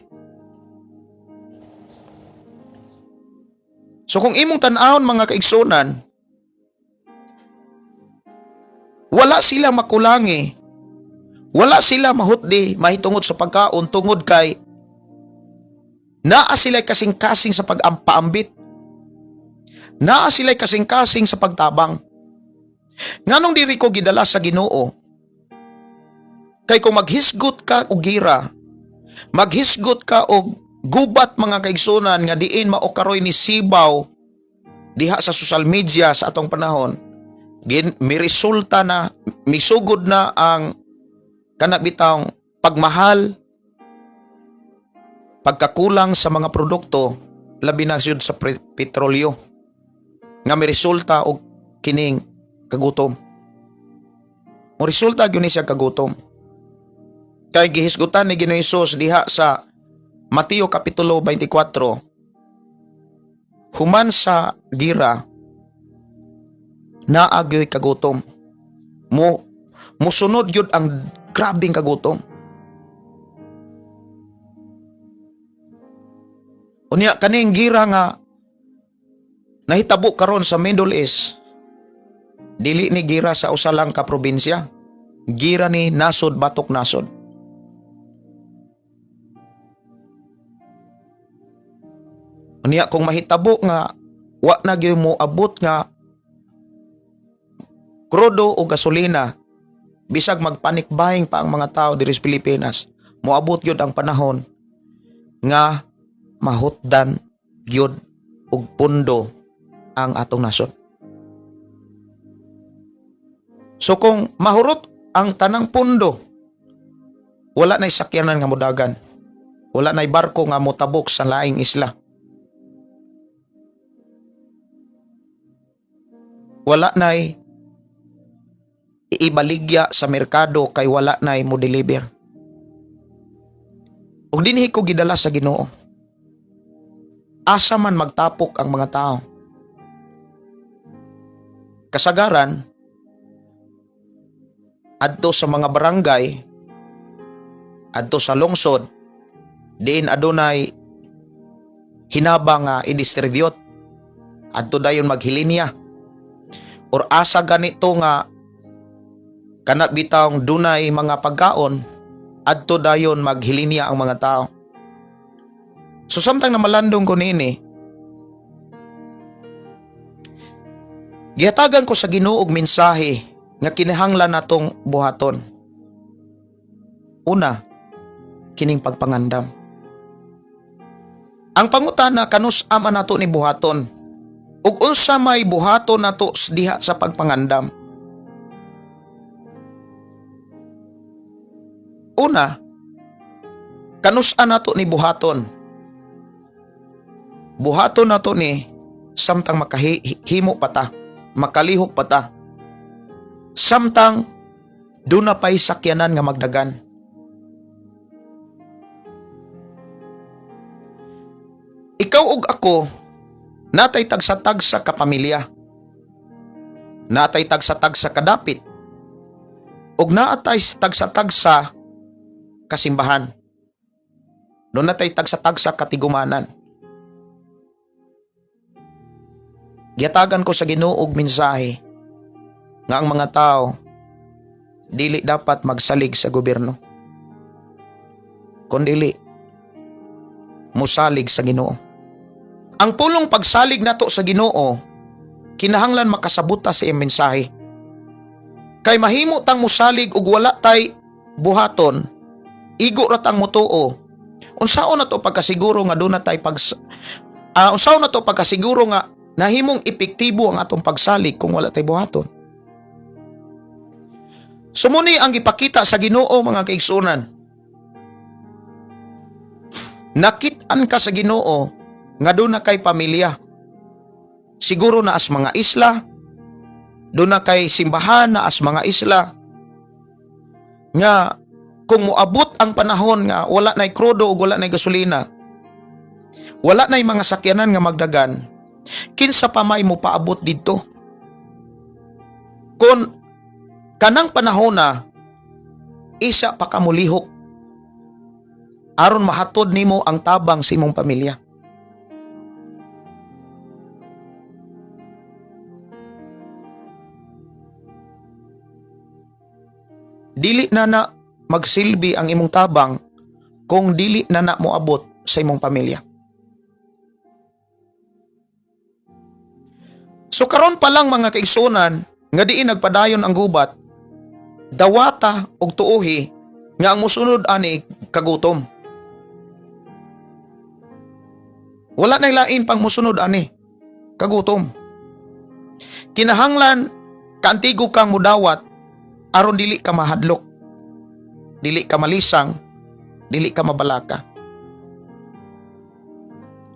So kung imong tan-awon, mga kaigsunan, wala sila makulangi. Wala sila mahutdi mahitungod sa pagkaon tungod kay naa sila kasing-kasing sa pag-ampaambit. Naa sila kasing-kasing sa pagtabang. Nganong diri ko gidala sa Ginoo? Kay kung maghisgot ka og gira, maghisgot ka og gubat, mga kaigsunan, nga diin mao karoy ni sibaw diha sa social media sa atong panahon, din mi resulta na misugod na ang kana bitawng pagmahal, pagkakulang sa mga produkto, labi na syud sa petrolyo, nga miresulta og kining kagutom. Mo resulta gyud ni siya kagutom. Kay gihisgutan ni Ginoong Hesus diha sa Mateo kapitulo 24, human sa gira naa gyoy kagutom. Mo musunod gyud ang grabeng kagutom. Unya kaning gira nga nahitabo karon sa Middle East, dili ni gira sa usa lang ka probinsya, gira ni nasod batok nasod. Unya kung mahitabo nga wa na gyud mo abot nga krudo o gasolina, bisag mag-panic buying pa ang mga tao diri sa Pilipinas, moabot gyud ang panahon nga mahutdan gyud og pundo ang atong nasod. So kung mahurot ang tanang pundo, wala na'y sakyanan nga modagan. Wala na'y barko nga motabok sa laing isla. Wala na'y ibaligya sa merkado kay wala na'y mo deliver. Ug dinhi ko gidala sa Ginoo. Asa man magtapok ang mga tao? Kasagaran, adto sa mga barangay, adto sa lungsod, diin adunay hinaba nga i-distribute. Adto dayon maghilinya. Or asa ganito nga kana bitawng dunay mga pagkaon, adto dayon maghilinya ang mga tao. So samtang namalandong ko niini, gihatagan ko sa Ginoo og mensahe nga kinahanglan natong buhaton. Una, kining pagpangandam. Ang pangutana, kanus-a man nato ni buhaton? Ug unsa may buhaton nato diha sa pagpangandam? Una, kanus-a nato ni buhaton? Buhaton nato ni samtang makahimo pa ta, makalihok pa ta. Samtang duna pa'y sakyanan nga magdagan. Ikaw ug ako, natay tagsa-tagsa ka pamilya. Natay tagsa-tagsa kadapit. Ug naatay tagsa-tagsa kasimbahan. Doon natay tagsa-tagsa katigumanan. Gihatagan ko sa Ginoo og mensahe nga ang mga tao dili dapat magsalig sa gobyerno, kundili musalig sa Ginoo. Ang pulong pagsalig nato sa Ginoo, kinahanglan makasabota sa iyang mensahe. Kay mahimo tang musalig ug wala tay buhaton, igo ra tang mutuo. Unsaon na to pagkasiguro nga doon na tay pag unsaon na to pagkasiguro nga nahimong epektibo ang atong pagsalig kung wala tay buhaton? Sumuni ang gipakita sa Ginoo, mga kaigsunan. Nakit-an ka sa Ginoo nga doon na kay pamilya. Siguro na as mga isla, doon na kay simbahan na as mga isla. Nga kung moabot ang panahon nga wala na'y krudo o wala na'y gasolina, Wala na'y mga sakyanan nga magdagan, kinsa pa may mo paabot didto? Kung kanang panahon na isa pa ka mulihok aron mahatod nimo ang tabang sa imong pamilya. Dili na na magsilbi ang imong tabang kung dili na na moabot sa imong pamilya. So karon pa lang, mga kaigsunan, nga diin nagpadayon ang gubat, dawata og tuohi nga ang musunod ani kagutom. Wala na lain pang musunod ani, kagutom. Kinahanglan kaantigo kang mudawat aron dili ka mahadlok, dili ka malisang, dili ka mabalaka.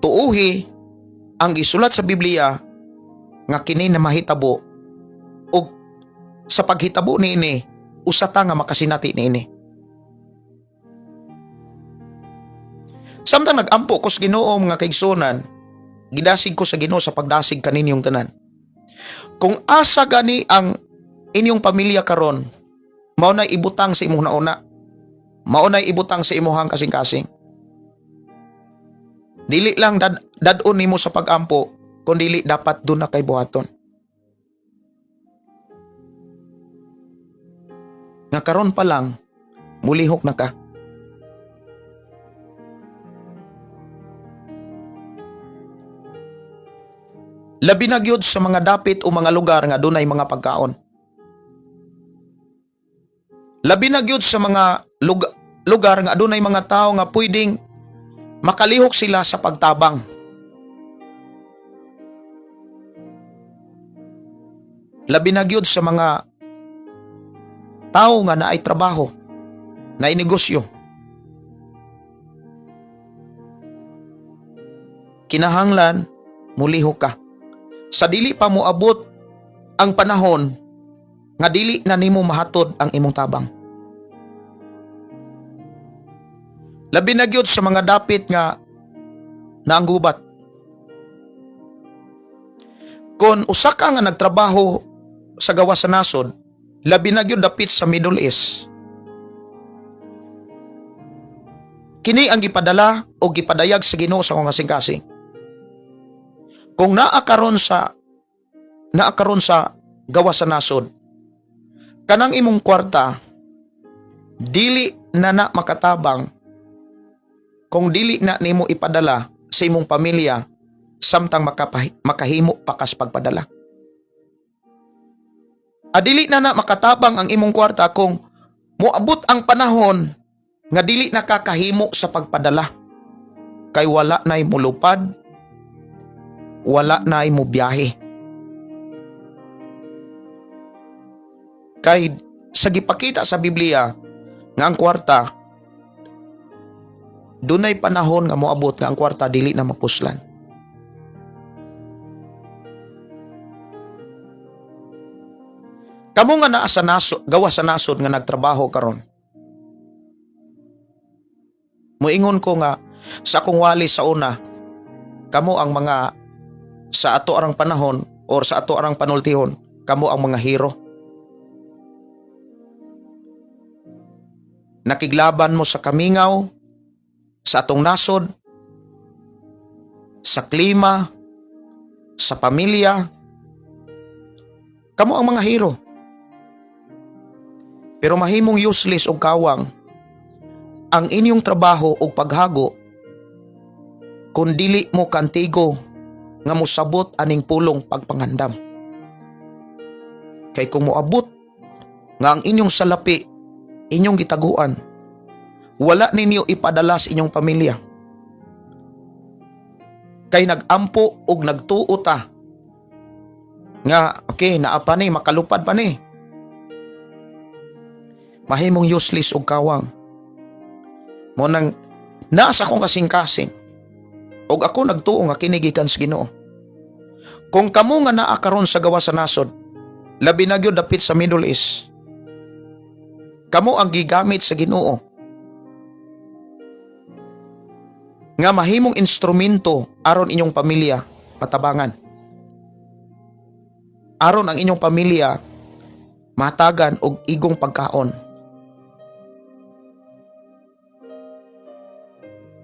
Tuuhi ang gisulat sa Biblia nga kini na mahitabo ug sa paghitabo niini, usa ta nga makasinati niini. Samtang nagampo ko sa Ginoo, mga kaigsunan, gidasig ko sa Ginoo sa pagdasig kaninyong tanan. Kung asa gani ang inyong pamilya karon, mao nay ibutang sa imong nauna. Mao nay ibutang sa imuhang kasing-kasing. Dili lang dad-on nimo sa pagampo, kun dili dapat duna kay buhaton. Nga karon pa lang, mulihok na ka. Labi na gyud sa mga dapit o mga lugar nga dunay mga pagkaon. Labi na gyud sa mga lugar nga adunay mga tao nga pwedeng makalihok sila sa pagtabang. Labi na gyud sa mga tao nga naay trabaho, naay negosyo. Kinahanglan mulihok ka. Sa dili pa moabot ang panahon nga dili na nimo mahatod ang imong tabang. Labi na gyud sa mga dapit nga naanggubat. Kung usa ka nga nagtrabaho sa gawas sa nasod, labi na gyud dapit sa Middle East, kini ang gipadala o gipadayag sa Ginoo sa akong kasing-kasing. Kung naa karon sa gawas sa nasod, kanang imong kwarta dili na na makatabang kung dili na nimo ipadala sa imong pamilya samtang makahimo pa kas pagpadala. Adili na na makatabang ang imong kwarta kung moabot ang panahon nga dili na kakahimo sa pagpadala. Kay wala na'y mulupad, wala na'y mubiyahe. Kay sa gipakita sa Biblia nga ang kwarta, dunay panahon nga moabot nga ang kwarta dili na mapuslan. Kamo nga naa sa naso, gawas sa nasod nga nagtrabaho karon. Moingon ko nga sa akong wali sa una, kamo ang mga sa ato arang panahon or sa ato arang panultihon, kamo ang mga hero. Nakiglaban mo sa kamingaw, sa atong nasod, sa klima, sa pamilya. Kamo ang mga hero. Pero mahimong useless og kawang ang inyong trabaho og paghago kung dili mo kantigo nga mosabot aning pulong pagpangandam. Kay kung moabot nga ang inyong salapi inyong gitaguan, wala ninyo ipadala sa inyong pamilya. Kay nagampo og nagtuo ta nga okay, naa pa ni, makalupad pa ni. Mahimong useless og kawang. Mao nang nasa akong kasing-kasing og ako nagtuo nga kini gikan sa Ginoo. Kung kamo nga naa karon sa gawas sa nasod, labi na gyud dapit sa Middle East, kamo ang gigamit sa Ginoo. Nga mahimong instrumento aron inyong pamilya matabangan. Aron ang inyong pamilya mahatagan og igong pagkaon.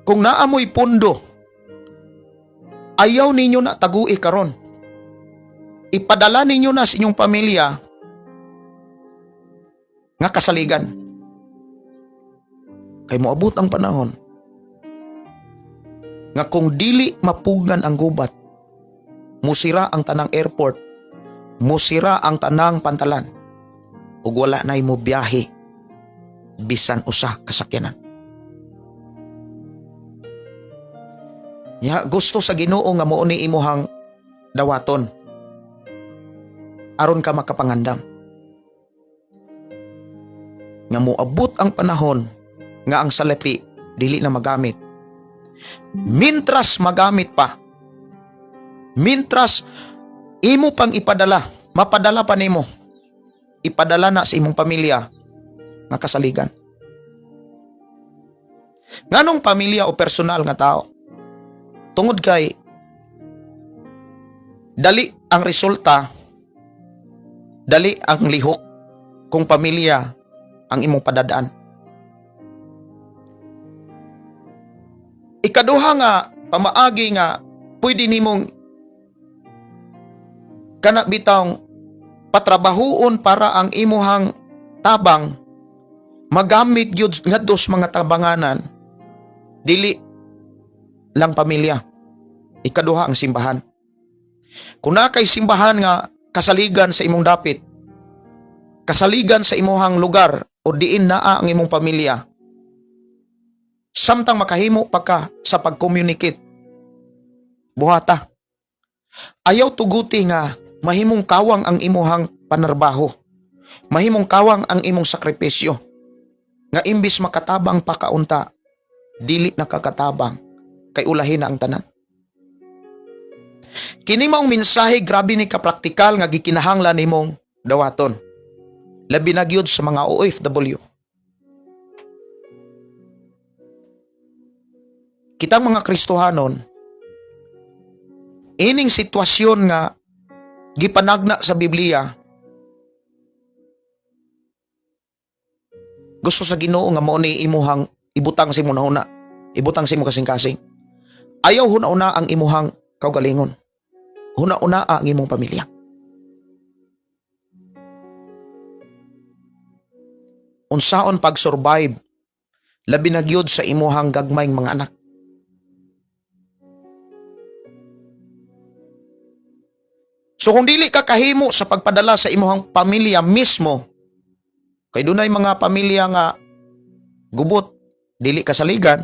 Kung naa moy pundo, ayaw ninyo na tagui karon. Ipadala ninyo na sa inyong pamilya nga kasaligan. Kay moabot ang panahon nga kung dili mapugngan ang gubat, musira ang tanang airport, musira ang tanang pantalan, ug wala na'y mo biyahe bisan usa ka sakyanan. Ya, gusto sa Ginoo nga mao ni imuhang dawaton aron ka makapangandam. Nga moabot ang panahon nga ang salapi dili na magamit. Mintras magamit pa, mintras imo pang ipadala, mapadala pa nimo, ipadala na sa imong pamilya nga kasaligan. Nganong pamilya o personal nga tao? Tungod kay dali ang resulta, dali ang lihok kung pamilya ang imong padadaan. Ikaduha nga pamaagi nga pwede nimong kana bitawng patrabahuon para ang imuhang tabang magamit gyud ngadto sa mga tabanganan, dili lang pamilya. Ikaduha ang simbahan. Kung naa kay simbahan nga kasaligan sa imong dapit, kasaligan sa imuhang lugar o diin naa ang imong pamilya, samtang makahimo pa ka sa pag-communicate, buhata. Ayaw tuguti nga mahimong kawang ang imuhang panarbaho, mahimong kawang ang imong sakripisyo, nga imbis makatabang pa kaunta, dili nakakatabang, kay ulahin na ang tanan. Kini maong mensahe grabe ni kapraktikal nga gikinahanglan nimong dawaton. Labi na gyud sa mga OFW. Kitang mga Kristohanon, ining sitwasyon nga gipanagna sa Biblia, gusto sa Ginoo nga mao ni imuhang ibutang sa imong hunahuna, ibutang sa imong kasing-kasing. Ayaw huna-una ang imuhang kaugalingon. Huna-una ang imong pamilya. Unsaon pag-survive, labi na gyud sa imuhang gagmayng mga anak. So kung dili ka kahimo sa pagpadala sa imuhang pamilya mismo, kay dunay mga pamilya nga gubot, dili kasaligan,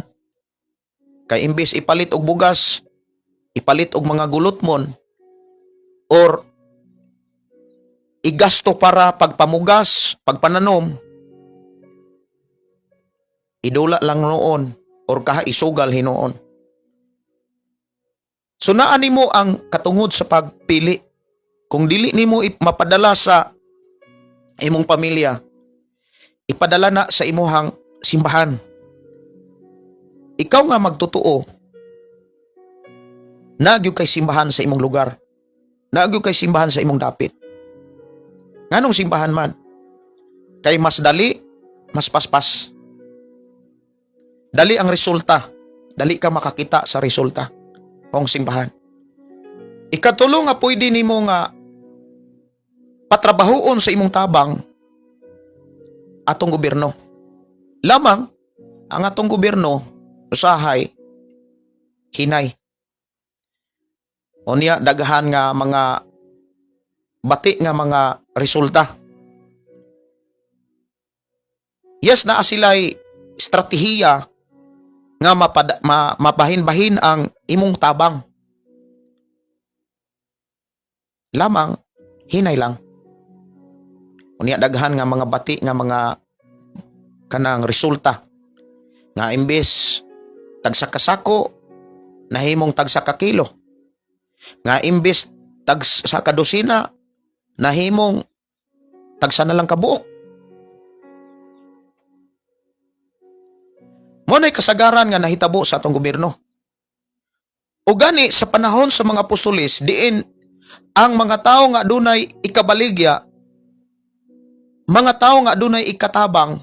kay imbes ipalit og bugas, ipalit og mga gulotmon, or igasto para pagpamugas, pagpananom, idula lang noon or kaha isugal hinuon. So naa nimo ang katungod sa pagpili. Kung dili nimo mapadala sa imong pamilya, ipadala na sa imuhang simbahan. Ikaw nga magtotoo, naa gyud kay simbahan sa imong lugar. Naa gyud kay simbahan sa imong dapit. Nganong simbahan man? Kay mas dali, mas paspas. Dali ang resulta. Dali ka makakita sa resulta kung simbahan. Ikatulo nga pwede nimo nga patrabahoon sa imong tabang atong gobyerno. Lamang ang atong gobyerno usahay hinay. Unya daghan nga mga bati nga mga resulta. Yes, naa sila'y estratehiya nga mabahin-bahin ang imong tabang. Lamang hinay lang. Unya daghan nga mga bati nga mga kanang resulta nga imbes tagsa kasako nahimong tagsa ka kilo, nga imbes tagsa ka dosina nahimong tagsa na lang kabuok. Mo na'y kasagaran nga nahitabo sa atong gobyerno. O gani sa panahon sa mga apostoles, diin ang mga tao nga adunay ikabaligya, mga tao nga adunay ikatabang,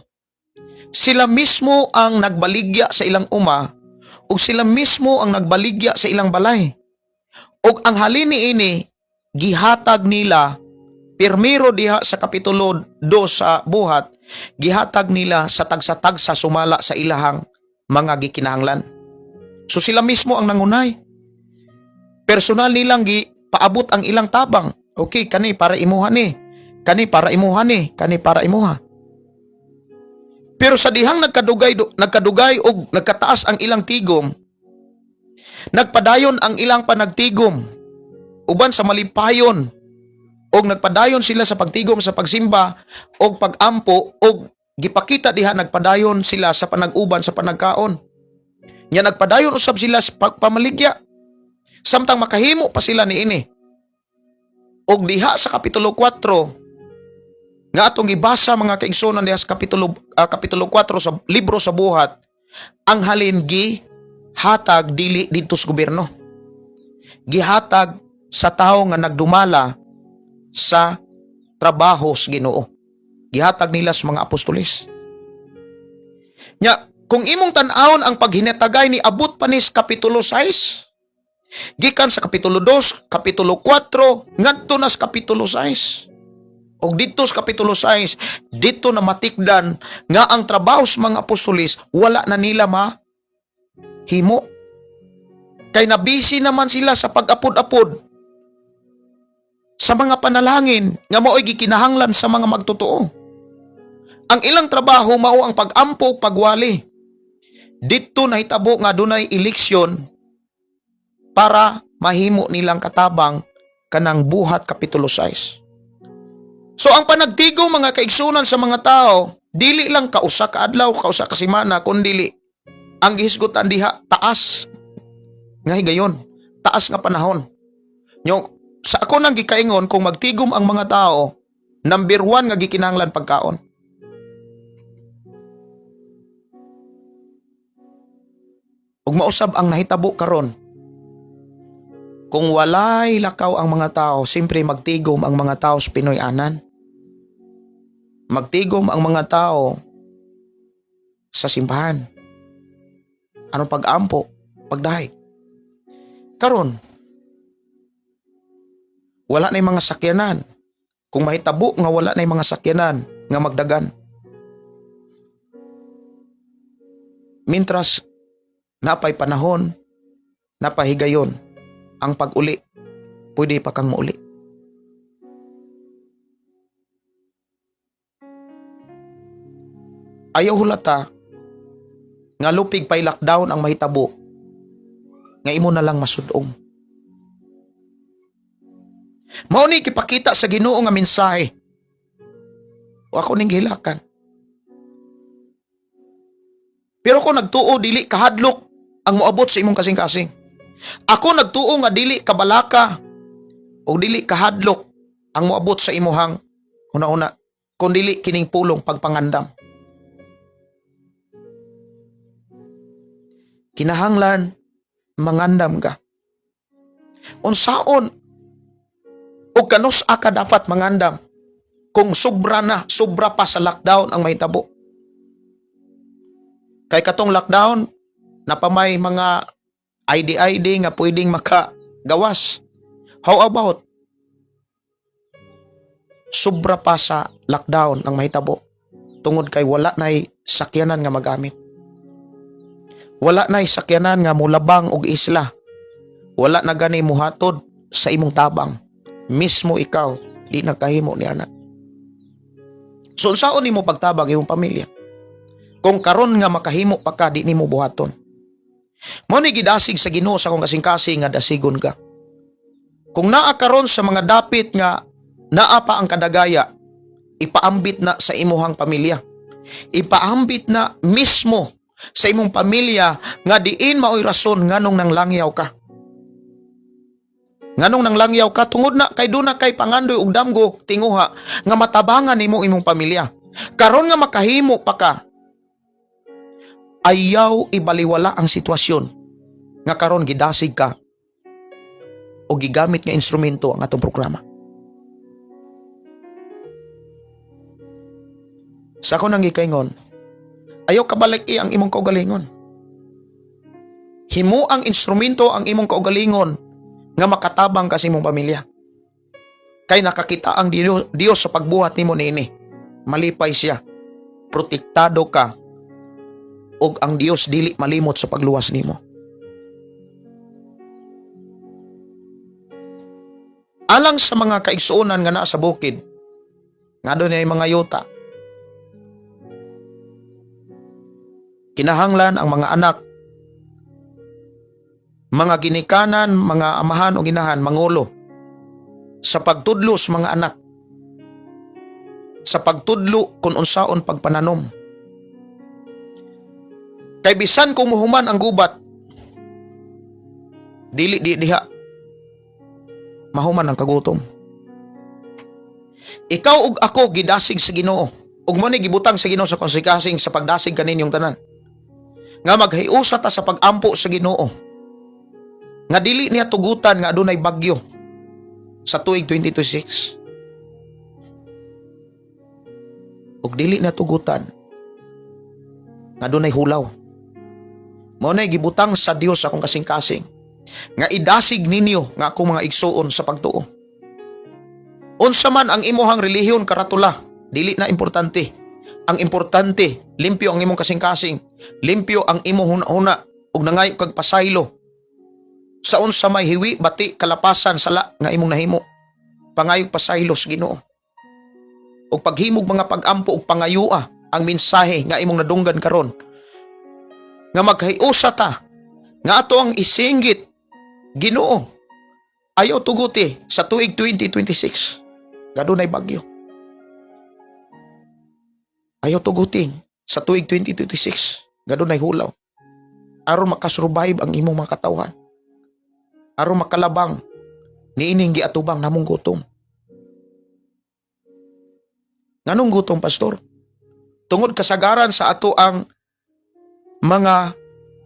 sila mismo ang nagbaligya sa ilang uma ug sila mismo ang nagbaligya sa ilang balay. Ug ang halin niini gihatag nila pirmiro diha sa Kapitulo 2 sa Buhat, gihatag nila sa tagsa-tagsa sumala sa ilahang mga gikinahanglan. So sila mismo ang nangunay. Personal nilang gipaabot ang ilang tabang. Okay, kani para imuha ni. Kani para imuha ni, kani para imuha. Pero sa dihang nagkadugay nagkadugay og nagkataas ang ilang tigom, nagpadayon ang ilang panagtigom uban sa malipayon og nagpadayon sila sa pagtigom sa pagsimba og pagampo og gipakita diha nagpadayon sila sa panag-uban sa panagkaon. Nya nagpadayon usab sila sa pagpamaligya samtang makahimo pa sila niini. Og diha sa Kapitulo 4 nga atong gibasa, mga kaigsuonan, diha sa Kapitulo 4 sa libro sa Buhat, ang halin gi hatag dili didto sa gobyerno, gihatag sa tawo nga nagdumala sa trabaho sa Ginoo. Gihatag nila sa mga apostoles. Nya kung imong tan-awon ang paghinatagay, ni abot pa ni sa Kapitulo 6. Gikan sa Kapitulo 2, Kapitulo 4, ngadto na sa Kapitulo 6. Og didto sa Kapitulo 6, didto na matikdan nga ang trabaho sa mga apostoles wala na nila ma himo. Kay nabisi naman sila sa pag-apod-apod sa mga panalangin nga mao'y gikinahanglan sa mga magtotoo. Ang ilang trabaho mao ang pag-ampo ug pagwali. Didto nahitabo nga dunay eleksyon para mahimo nilang katabang kanang Buhat Kapitulo 6. So ang panagtigom, mga kaigsunan, sa mga tao, dili lang kausa ka adlaw, kausa ka semana, kundili ang gihisgutan diha taas nga higayon, taas nga panahon. Nyo, sa ako nang gikaingon, kung magtigom ang mga tao, number 1 nga gikinahanglan, pagkaon. Ug mausab ang nahitabo karon. Kung walay lakaw ang mga tao, siyempre magtigom ang mga tao sa Pinoy anan. Magtigom ang mga tao sa simbahan. Anong pag-ampo? Pagdahay. Karon, wala na mga sakyanan. Kung mahitabo nga wala na mga sakyanan nga magdagan. Mintras napay panahon, napahigayon ang pag-uli, pwede pa kang muuli. Ayaw hulata nga lupig pa'y lockdown ang mahitabo nga imo na lang masudong. Mao ni gipakita sa Ginoo nga mensahe. O ako ning gihilakan. Pero kung nagtuo dili kahadlok ang moabot sa imong kasing-kasing. Ako nagtuo nga dili kabalaka o dili kahadlok ang moabot sa imuhang una-una kung dili kining pulong pagpangandam. Kinahanglan mangandam ka. Unsaon o kanus ka dapat mangandam kung sobra na, sobra pa sa lockdown ang mahitabo? Kay katong lockdown, napamay mga ID-ID nga pwedeng makagawas. How about sobra pa sa lockdown ang mahitabo tungod kay wala na'y sakyanan nga magamit? Wala na'y sakyanan nga mulabang og isla. Wala na gani muhatod sa imong tabang. Mismo ikaw, di nagkahimo ni ana. So unsaon nimo pagtabang imong pamilya? Kung karon nga makahimo pa ka, di nimo buhaton. Mao ni gidasig sa Ginoo sa akong kasing-kasing nga dasigon ka. Kung naa karon sa mga dapit nga naa pa ang kadagaya, ipaambit na sa imuhang pamilya. Ipaambit na mismo sa imong pamilya nga diin maoy rason nganong nanglangyaw ka. Nganong nanglangyaw ka tungod na kay duna kay pangandoy ug damgo tinguha nga matabangan nimo imong pamilya. Karon nga makahimo pa ka, ayaw ibaliwala ang sitwasyon nga karon gidasig ka. o gigamit nga instrumento ang atong programa. Sa ako nang gikaingon, ayaw kabalik i ang imong kaugalingon. Himo ang instrumento ang imong kaugalingon nga makatabang ka sa imong pamilya. Kay nakakita ang Dios sa pagbuhat nimo niini. Malipay siya. Protektado ka ug ang Dios dili malimot sa pagluwas nimo. Alang sa mga kaigsuonan nga naa sa bukid, nga dunay mga yuta, kinahanglan ang mga anak, mga ginikanan, mga amahan o ginahan, mangulo sa pagtudlo sa mga anak, sa pagtudlo kung unsaon pagpananom. Kay bisan kung muhuman ang gubat, dili di diha mahuman ang kagutom. Ikaw ug ako gidasig sa Ginoo. Ug mo ni gibutang sa Ginoo sa konsikasing sa pagdasig kaninyong tanan. Nga maghiusa ta sa pagampo sa Ginoo. Nga dili niya tugutan nga adunay bagyo sa tuig 2026. Ug dili niya tugutan nga adunay hulaw. Mao nay gibutang sa Dios akong kasing-kasing nga idasig ninyo nga akong mga igsuon sa pagtuo. Unsa man ang imuhang relihiyon karatula, dili na importante. Ang importante, limpyo ang imong kasing-kasing, limpyo ang imong huna-huna ug nangayo kag pasaylo sa unsa may hiwi, bati, kalapasan, sala nga imong nahimo. Pangayog pasaylo sa Ginoo. Ug paghimog mga pag-ampo ug pangayua ang mensahe nga imong nadunggan karon. Nga maghiusa ta nga ato ang isinggit Ginoo. Ayaw tuguti sa tuig 2026. Gadunay bagyo. Ayaw tuguti sa tuig 2026. Gadunay hulaw. Aron makasurvive ang imong mga katawhan. Aron makalabang niining giatubang namong gutom. Nganong gutom, pastor? Tungod kasagaran sa ato ang mga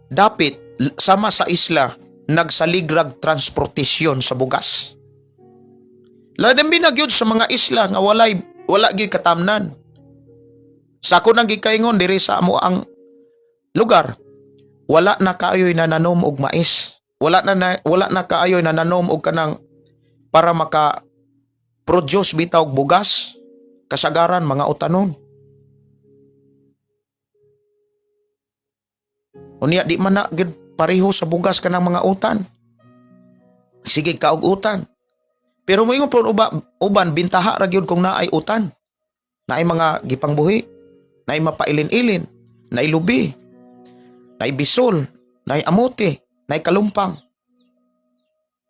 dapit sama sa isla nagsaligrag transportasyon sa bugas. Labi na gyud sa mga isla nga wala gyud katamnan. Sa ako nang gikaingon diri sa amo ang lugar, wala na kaayoy nananom og mais. Wala na kaayoy nananom og kanang para maka produce bitaw og bugas, kasagaran mga utanon. Unya di man na gyud pareho sa bugas kanang mga utan. Sige ka og utan. Pero moingon po uban bintaha ra gyud kung naay utan. Naay mga gipangbuhi, naay mapailin-ilin, naay lubi, naay bisol, naay amote, naay kalumpang.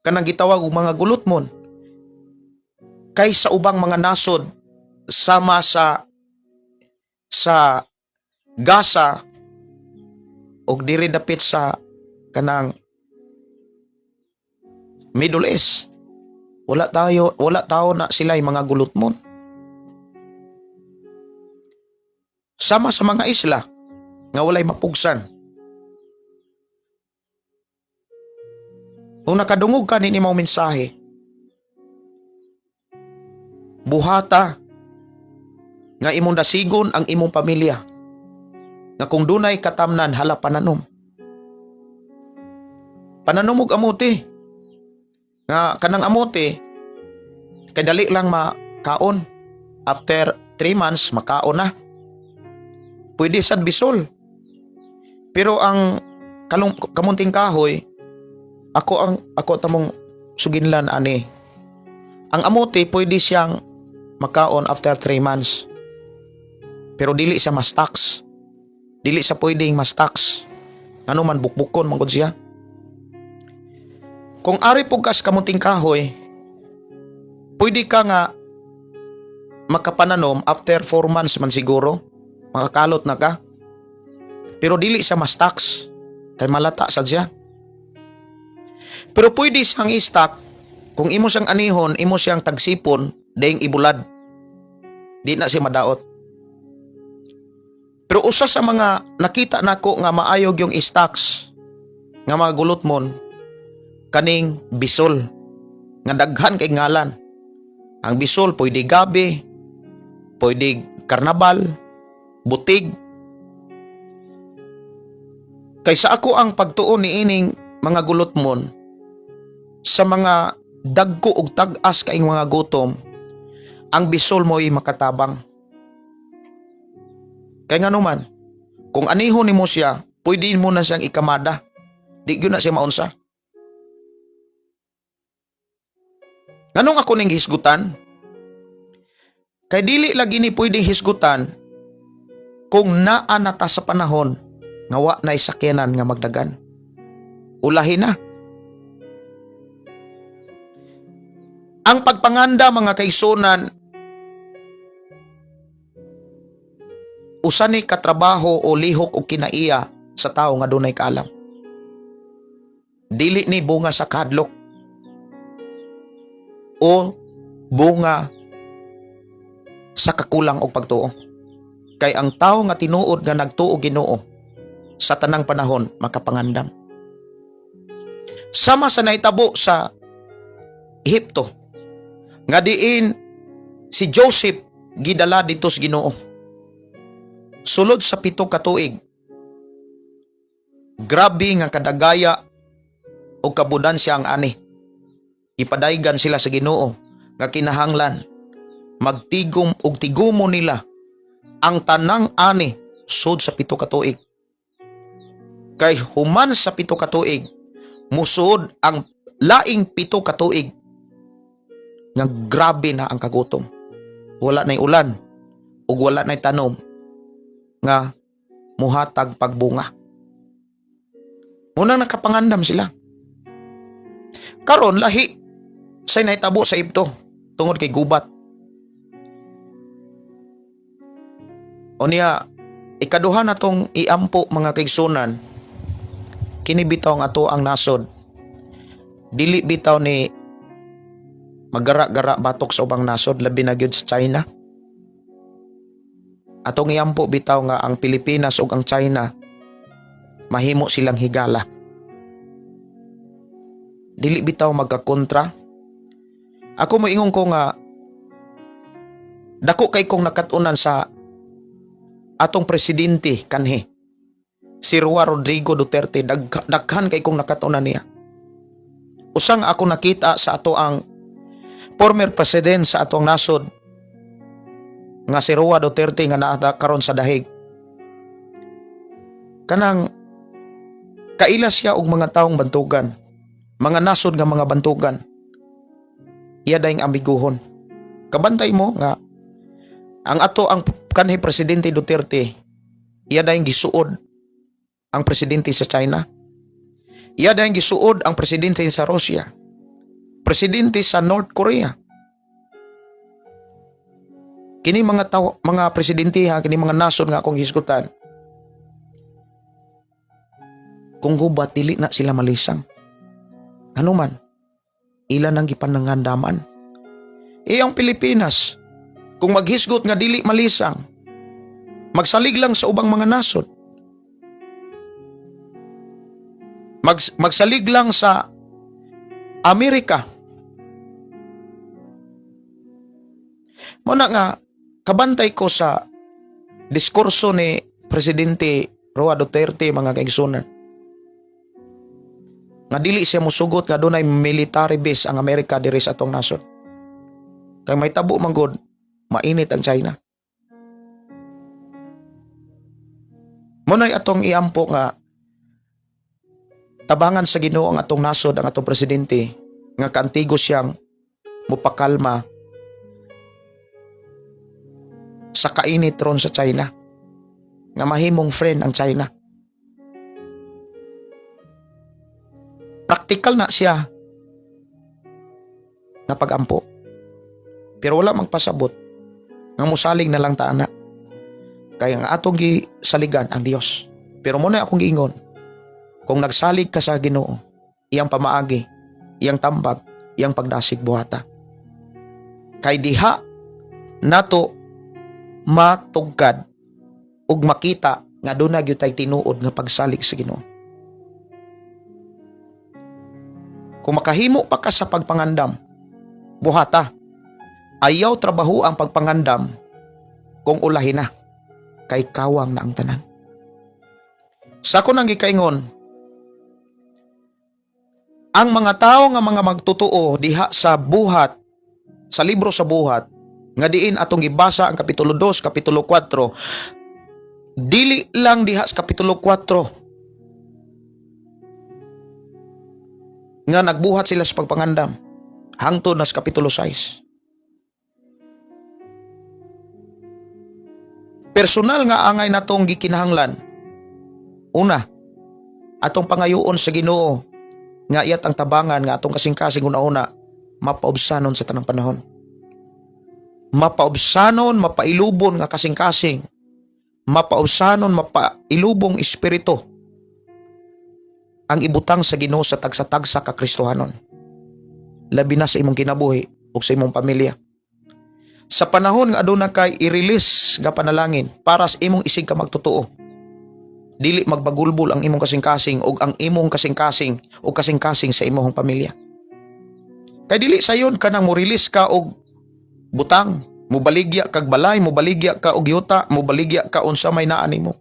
Kanang gitawag og mga gulotmon. Kay sa ubang mga nasod sama sa Gaza og diri dapit sa kanang Middle East. Wala tao na sila mga gulotmon. Sama sa mga isla nga walay mapugsan. Kung nakadungog ka nini mao mensahe, buhata nga imong dasigon ang imong pamilya. Nga kung dunay katamnan hala pananom. Pananom og amote. Nga kanang amote kay dali lang makaon. After 3 months makaon na. Pwede sad bisol. Pero ang kamunting kahoy, ako tamong suginlan ani. Ang amote pwede siyang makaon after 3 months. Pero dili siya mas-tax. Dili siya pwedeng mas-tax. Ano man bukbukon man gud siya. Kung ari pug kas kamunting kahoy, pwede ka nga makapananom after 4 months man siguro. Makakalot na ka. Pero dili siya mas-tax. Kay malata sad siya. Pero pwede siyang i-stock kung imo siyang anihon, imo siyang tagsipon, dayong ibulad. Di na siya madaot. Pero usa sa mga nakita nako nga maayog yung stocks nga mga gulotmon kaning bisol. Nga daghan kay ngalan. Ang bisol pwede gabi, pwede karnabal, butig. Kay sa ako ang pagtuon ni ining mga gulotmon sa mga dagko og tag-as kaing mga gutom, ang bisol mo'y makatabang. Kay nganuman, kung aniho nimo siya, pwede mo na siyang ikamada. Di gyud na siya maunsa. Nganong ako ning hisgutan? Kay dili lagi ni pwede hisgutan kung naa na ta sa panahon nga wa na'y sakyanan nga magdagan. Ulahi na. Ang pagpanganda, mga kaigsunan, usa ni katrabaho o lihok o kinaiya sa tao nga dunay kaalam. Dili ni bunga sa kadlok o bunga sa kakulang og pagtuo. Kay ang tao nga tinuod nga nagtuo Ginoo sa tanang panahon makapangandam. Sama sa nahitabo sa Ehipto nga diin si Joseph gidala dito sa Ginoo. Sulod sa 7 ka tuig, grabe nga kadagaya o kabudansya ang ani. Ipadaygan sila sa Ginoo nga kinahanglan magtigom og tigumo nila ang tanang ani sud sa 7 ka tuig. Kay human sa 7 ka tuig, musuod ang laing 7 ka tuig nga grabe na ang kagutom. Wala na'y ulan ug wala na'y tanom nga muhatag pagbunga. Munang nakapangandam sila. Karon lahi say nahitabo sa Ehipto tungod kay gubat. O niya, ikaduha na tong iampo, mga kaigsunan, kini bitaw ang ato ang nasod. Dili bitaw ni magara-gara batok sa ubang nasod, labi na gyud sa China. Atong iampo bitaw nga ang Pilipinas ug ang China mahimo silang higala. Dili bitaw magkakontra. Ako moingon ko nga dako kay kong nakat-unan sa atong presidente kanhi, si Rua Rodrigo Duterte. Daghan kay kong nakat-unan niya. Usang ako nakita sa ato ang former president sa atong nasod nga si Rua Duterte nga naa karon sa Dahig. Kanang kaila siya og mga taong bantugan, mga nasod nga mga bantugan. Iya dayong amiguhon. Kabantay mo nga ang ato ang kanhi presidente Duterte, iya dayong gisuod ang presidente sa China. Iya dayong gisuod ang presidente sa Russia. Presidente sa North Korea. Kini mga tao, mga presidente ha, kini mga nasod nga akong hisgutan. Kung gubat, dili na sila malisang. Ano man, ilan ang gipanangandaman. Iyang Pilipinas, kung maghisgot nga dili malisang, magsalig lang sa ubang mga nasod, magsalig lang sa Amerika. Muna nga, kabantay ko sa diskurso ni Presidente Roa Duterte, mga kaigsunan, nga dili siya musugot nga dunay military base ang Amerika diri sa atong nasod. Kay may tabo man gud, mainit ang China. Muna'y atong iampo nga tabangan sa Ginoo ang atong nasod, ang atong presidente, nga kaantigo siyang mupakalma sa kainit ron sa China, nga mahimong friend ang China. Praktikal na siya nga pagampo. Pero wala magpasabot nga musalig na lang ta ana. Kaya nga atong gisaligan ang Dios. Pero muna akong giingon, kung nagsalig ka sa Ginoo, iyang pamaagi, iyang tambag, iyang pagdasig, buhata. Kay diha nato matugkad ug makita nga duna gyud tay tinuod nga pagsalig sa Ginoo. Kung makahimo pa ka sa pagpangandam, Buhata. Ayaw trabaho ang pagpangandam kung ulahi na kay kawang na ang tanan. Sa ako nang gikaingon, ang mga tao nga mga magtotoo diha sa buhat, sa libro sa buhat, nga diin atong gibasa ang kapitulo 2, kapitulo 4, dili lang diha sa kapitulo 4 nga nagbuhat sila sa pagpangandam hangtod na sa kapitulo 6. Personal nga angay natong gikinahanglan. Una, atong pangayoon sa Ginoo nga iyat ang tabangan nga atong kasing-kasing una-una mapaubsanon sa tanang panahon. Mapaubsanon, mapailubon nga kasing-kasing. Mapaubsanon, mapailubong espiritu ang ibutang sa Ginoo sa tagsa-tagsa ka Kristohanon. Labi na sa imong kinabuhi ug sa imong pamilya. Sa panahon nga aduna kay i-release nga panalangin para sa imong isig ka magtotoo. Dili magbagulbol ang imong kasing-kasing ug ang imong kasing-kasing o kasing-kasing sa imong pamilya. Kay dili sayon kanang mo-release ka og butang, mobaligya kag balay, mobaligya ka og yuta, mobaligya ka unsa may naa nimo.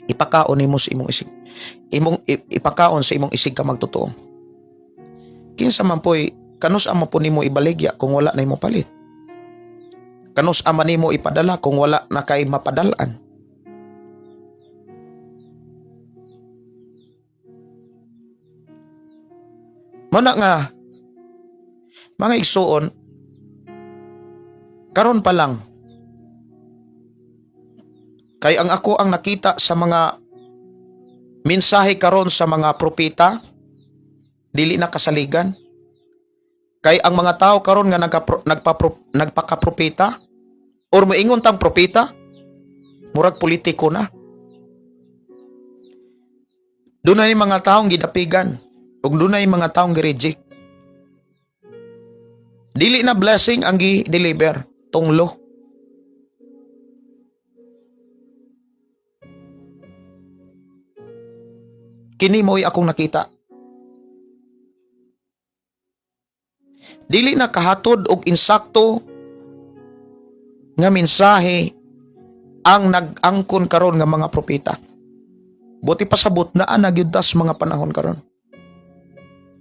Ipakaon nimo sa imong isig. Imong ipakaon sa imong isig ka magtotoo. Kinsa man poy kanus ama po nimo ibaligya kung wala na imo palit? Kanus ama nimo ipadala kung wala na kay mapadalan? Muna nga mga igsuon, karon pa lang kay ang ako ang nakita sa mga mensahe karon sa mga propeta dili na kasaligan. Kay ang mga tao karon nga nagpakapropeta or moingon tang propeta, murag politiko na. Dunay mga taong gidapigan ug dunay mga taong gi-reject. Dili na blessing ang gi-deliver, tunglo. Kini mo'y akong nakita. Dili na kahatod og insakto nga mensahe ang nag-angkon karon nga mga propeta. Buti pasabot na ana gyud tas mga panahon karon.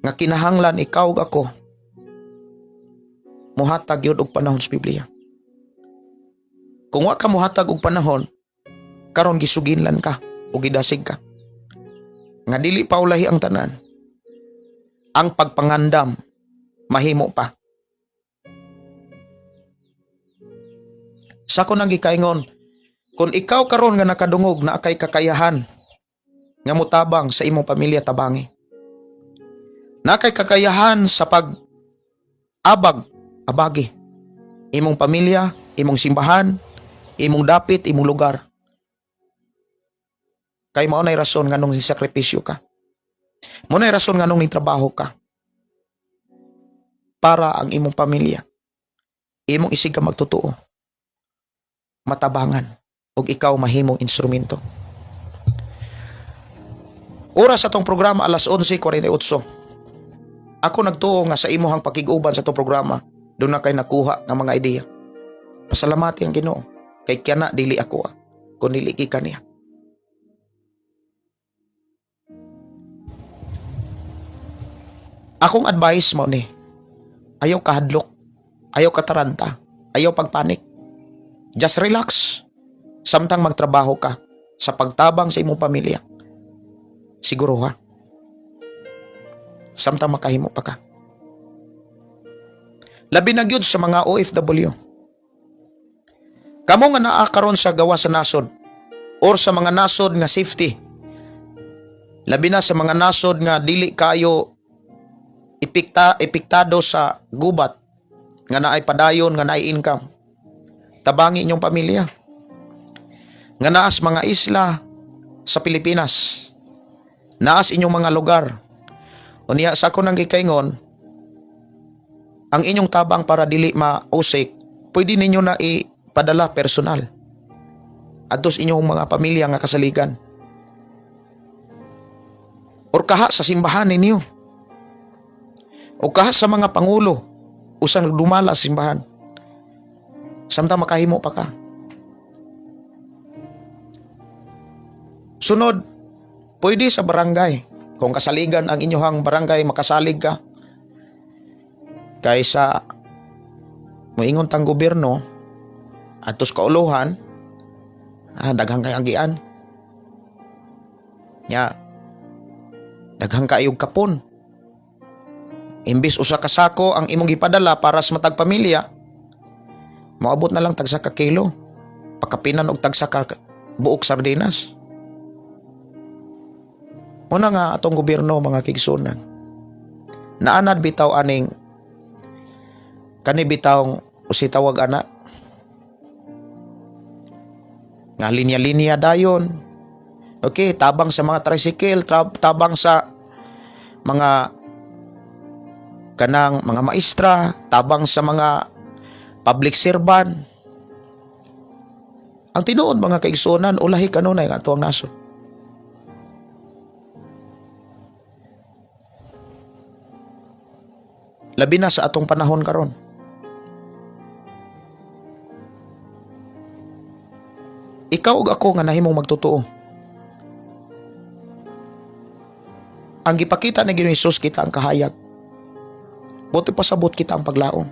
Nga kinahanglan ikaw ug ako muhatag gyud og panahon sa Biblia. Kung wa ka muhatag og panahon, karon gisuginlan ka o gidasig ka. Nga dili pa ulahi ang tanan. Ang pagpangandam mahimo pa. Sa ko nang gikaingon, kung ikaw karon nga nakadungog na akay kakayahan nga motabang sa imong pamilya, tabangi. Na kay kakayahan sa pag-abag, abagi. Imong pamilya, imong simbahan, imong dapit, imong lugar. Kay mao nay rason nganong sakripisyo ka. Mao nay rason nganong trabaho ka. Para ang imong pamilya, imong isig ka magtotoo, matabangan, ug ikaw mahimong instrumento. Oras sa atong programa alas 11:48. Ako nagtuo nga sa imuhang pakig-uban sa atong programa, doon na kay nakuha nga mga ideya. Pasalamati ang Ginoo kay kana dili ako, kun dili gikan niya. Akong advice mo ni, ayaw kahadlok, ayaw kataranta, ayaw pagpanik. Just relax. Samtang magtrabaho ka sa pagtabang sa imong pamilya. Siguro ha. Samtang makahimo pa ka. Labi na gyud sa mga OFW. Kamo nga naa karon sa gawa sa nasod or sa mga nasod nga safety. Labi na sa mga nasod nga dili kayo epektado sa gubat, nga naay padayon, nga naay income. Tabangi inyong pamilya. Nga naas mga isla sa Pilipinas. Naas inyong mga lugar. Unya sa ako nang gikaingon, ang inyong tabang para dili mausik, pwede ninyo na ipadala personal. Adtos inyong mga pamilya nga kasaligan. Or kaha sa simbahan ninyo. O kaha sa mga pangulo. Usang nagdumala sa simbahan. Samtang makahimo pa ka. Sunod, pwede sa barangay. Kung kasaligan ang inyuhang barangay, makasalig ka. Kaysa moingon tang gobyerno atos kauluhan, daghang kay agian. Nya, daghang kaayog kapon. Imbis usa ka sako ang imong gipadala para sa matag pamilya, moabot na lang tagsa ka kilo. Pakapinan og tagsa ka buok sardinas. Muna nga atong gobyerno, mga kigsunan. Naanad bitaw aning kani bitawng usi tawag ana nga linya-linya dayon. Okay, tabang sa mga tricycle, tabang sa mga kanang mga maestra, tabang sa mga public servant. Ang tinuod, mga kaigsuonan, ulahi kanunay nga ato ang nasod. Labi na sa atong panahon karon. Ikaw ug ako nga nahimong magtotoo. Ang gipakita ni Ginoong Hesus, kita ang kahayag. Buot pasabot, kita ang paglaom.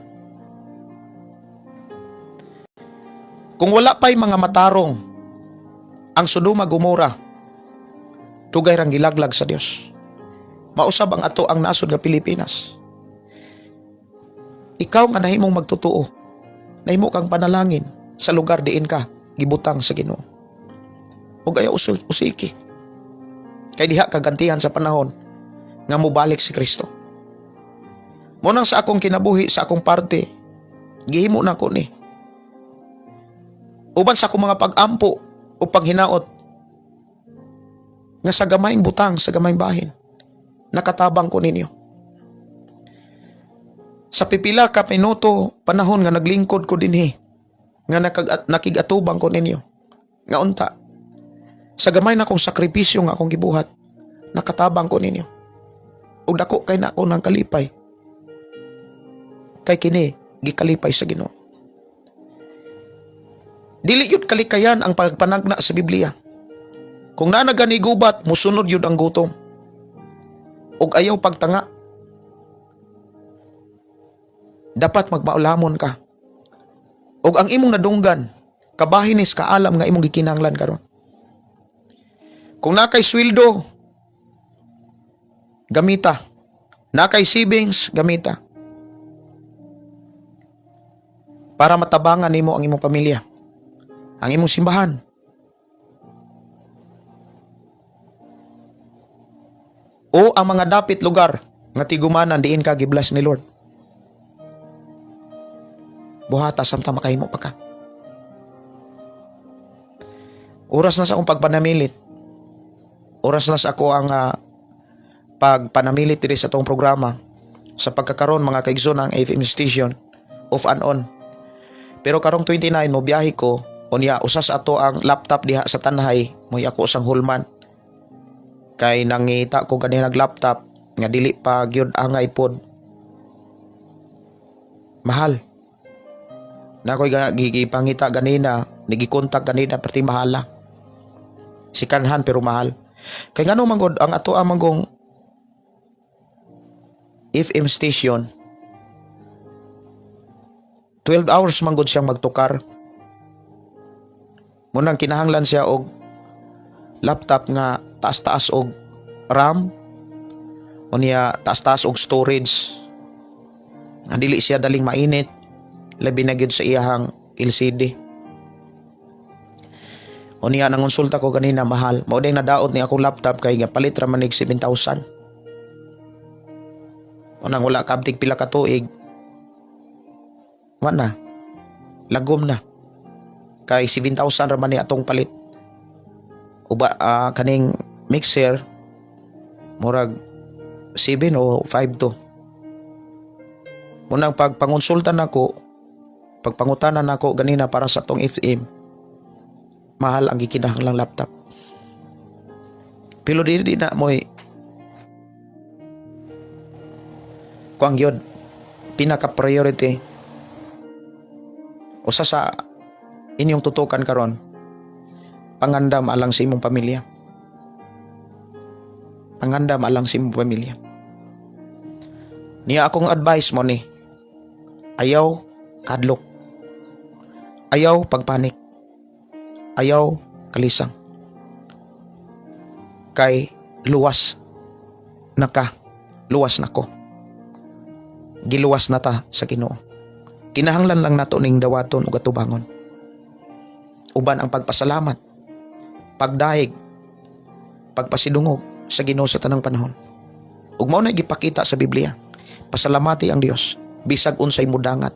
Kung wala pa'y mga matarong, ang Sodoma Gomora, dugay rang gilaglag sa Dios. Mausab ang ato ang nasod nga Pilipinas. Ikaw nga nahimong magtotoo, nahimo kang panalangin sa lugar diin ka gibutang sa Ginoo. Ug ayaw usiki. Kay diha kagantihan sa panahon nga mobalik si Kristo. Munang sa akong kinabuhi, sa akong parte, gihimo na ko ni. Uban sa akong mga pag-ampo o paghinaot, nga sa gamayng butang, sa gamayng bahin, nakatabang ko ninyo. Sa pipila ka minuto, panahon nga naglingkod ko dinhi, nga nakig-atubang ko ninyo, nga unta, sa gamay na akong sakripisyo nga akong gibuhat, nakatabang ko ninyo. Ug dako kay na ako ng kalipay. Kay kini, gikalipay sa Ginoo. Dili yun kalikayan ang pagpanagna sa Biblia. Kung naa gani gubat, musunod yun ang gutom. Ug ayaw pagtanga. Dapat magmaulamon ka. Ug ang imong nadunggan, kabahin is kaalam nga imong gikinahanglan karon. Kung naa kay sweldo, gamita. Naa kay savings, gamita. Para matabangan nimo ang imong pamilya, ang imong simbahan. O ang mga dapit lugar nga tigumanan diin ka gi-bless ni Lord. Buhata samtang makahimo pa ka. Oras na sa akong pagpanamilit. Oras na sa ako ang pagpanamilit diri sa atong programa. Sa pagkakaroon, mga kaigsoon, ang FM station off and on. Pero karong 29 mo biyahe ko, unya usas ato ang laptop diha sa Tanay, mo'y ako usang hulman. Kay nangita ko gani nag laptop nga dili pa gyud angay pod. Mahal. Na ako'y gipangita ganina, nigikontak ganina perti mahala. Sikanhan pero mahal. Kay ngano man gud ang ato ang manggong FM station, 12 hours man gud siyang magtukar. Munang kinahanglan siya og laptop nga taas-taas og RAM, unya taas-taas og storage. Nga dili siya daling mainit, labi na gyud sa iyahang LCD. Unya nangonsulta ko ganina, mahal. Mao day nadaot ni akong laptop kay nga palit ra manig 7,000. Unang wala kaabtig pila ka tuig. Wa na. Lagom na. Kay 7,000 ra man ni atong palit. Uba kaning mixer murag 7 o 5 to. Munang pagpangonsulta nako, pagpangutanan nako ganina para sa atong FM, mahal ang gikinahanglang laptop. Pero di na mo'y kuang yun. Pinaka priority, usa sa inyong tutukan karon, pangandam alang sa imong pamilya. Pangandam alang sa imong pamilya. Niya akong advice mo ni, ayaw kadlok, ayaw pagpanik, ayaw kalisang, kay luwas na ka, luwas na ko, giluwas na ta sa Ginoo. Kinahanglan lang nato ning dawaton ug atubangon uban ang pagpasalamat, pagdayeg, pagpasidungog sa Ginoo sa tanang panahon. Ug mao na gipakita sa Biblia, pasalamati ang Dios bisag unsay mudangat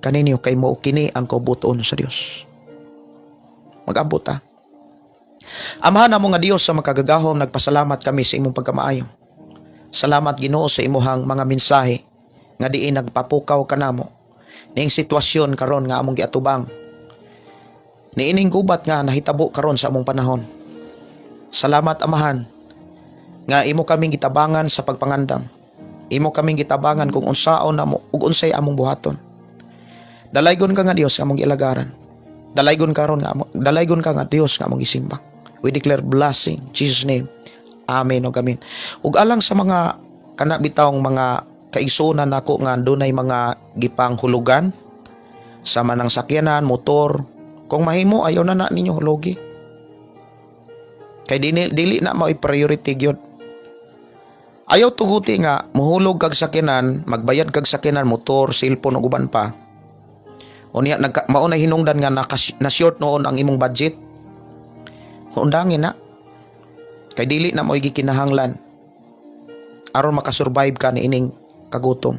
kaninyo, kay mao kini ang kaubuton sa Dios. Magampo ta. Amahan namo nga Dios sa makagagahom, nagpasalamat kami sa imong pagkamaayo. Salamat, Ginoo, sa imuhang mga mensahe nga diin nagpapukaw kanamo ning sitwasyon karon nga among giatubang. Niining gubat nga nahitabo karon sa among panahon. Salamat, Amahan, nga imo kaming gitabangan sa pagpangandam. Imo kaming gitabangan kung unsaon namo ug unsay among buhaton. Dalaygon ka nga Dios nga among gialagaran. Dalaygon karon nga dalaygon ka nga Dios nga among gisimba. We declare blessing in Jesus' name. Amen ug amen. Ug alang sa mga kana bitawng mga kaigsuonan nako nga dunay mga gipanghulugan sa manang sakyanan, motor, kung mahimo ayaw na na ninyo hulugi. Kay dili, dili na mao'y priority gyud. Ayaw tuguti nga muhulog kag sakyanan, magbayad kag sakyanan, motor, cellphone ug uban pa. Unya nagka, mao na hinungdan nga na short noon ang imong budget. Undangin na. Kay dili na mo'y gikinahanglan aron makasurvive ka niining kagutom.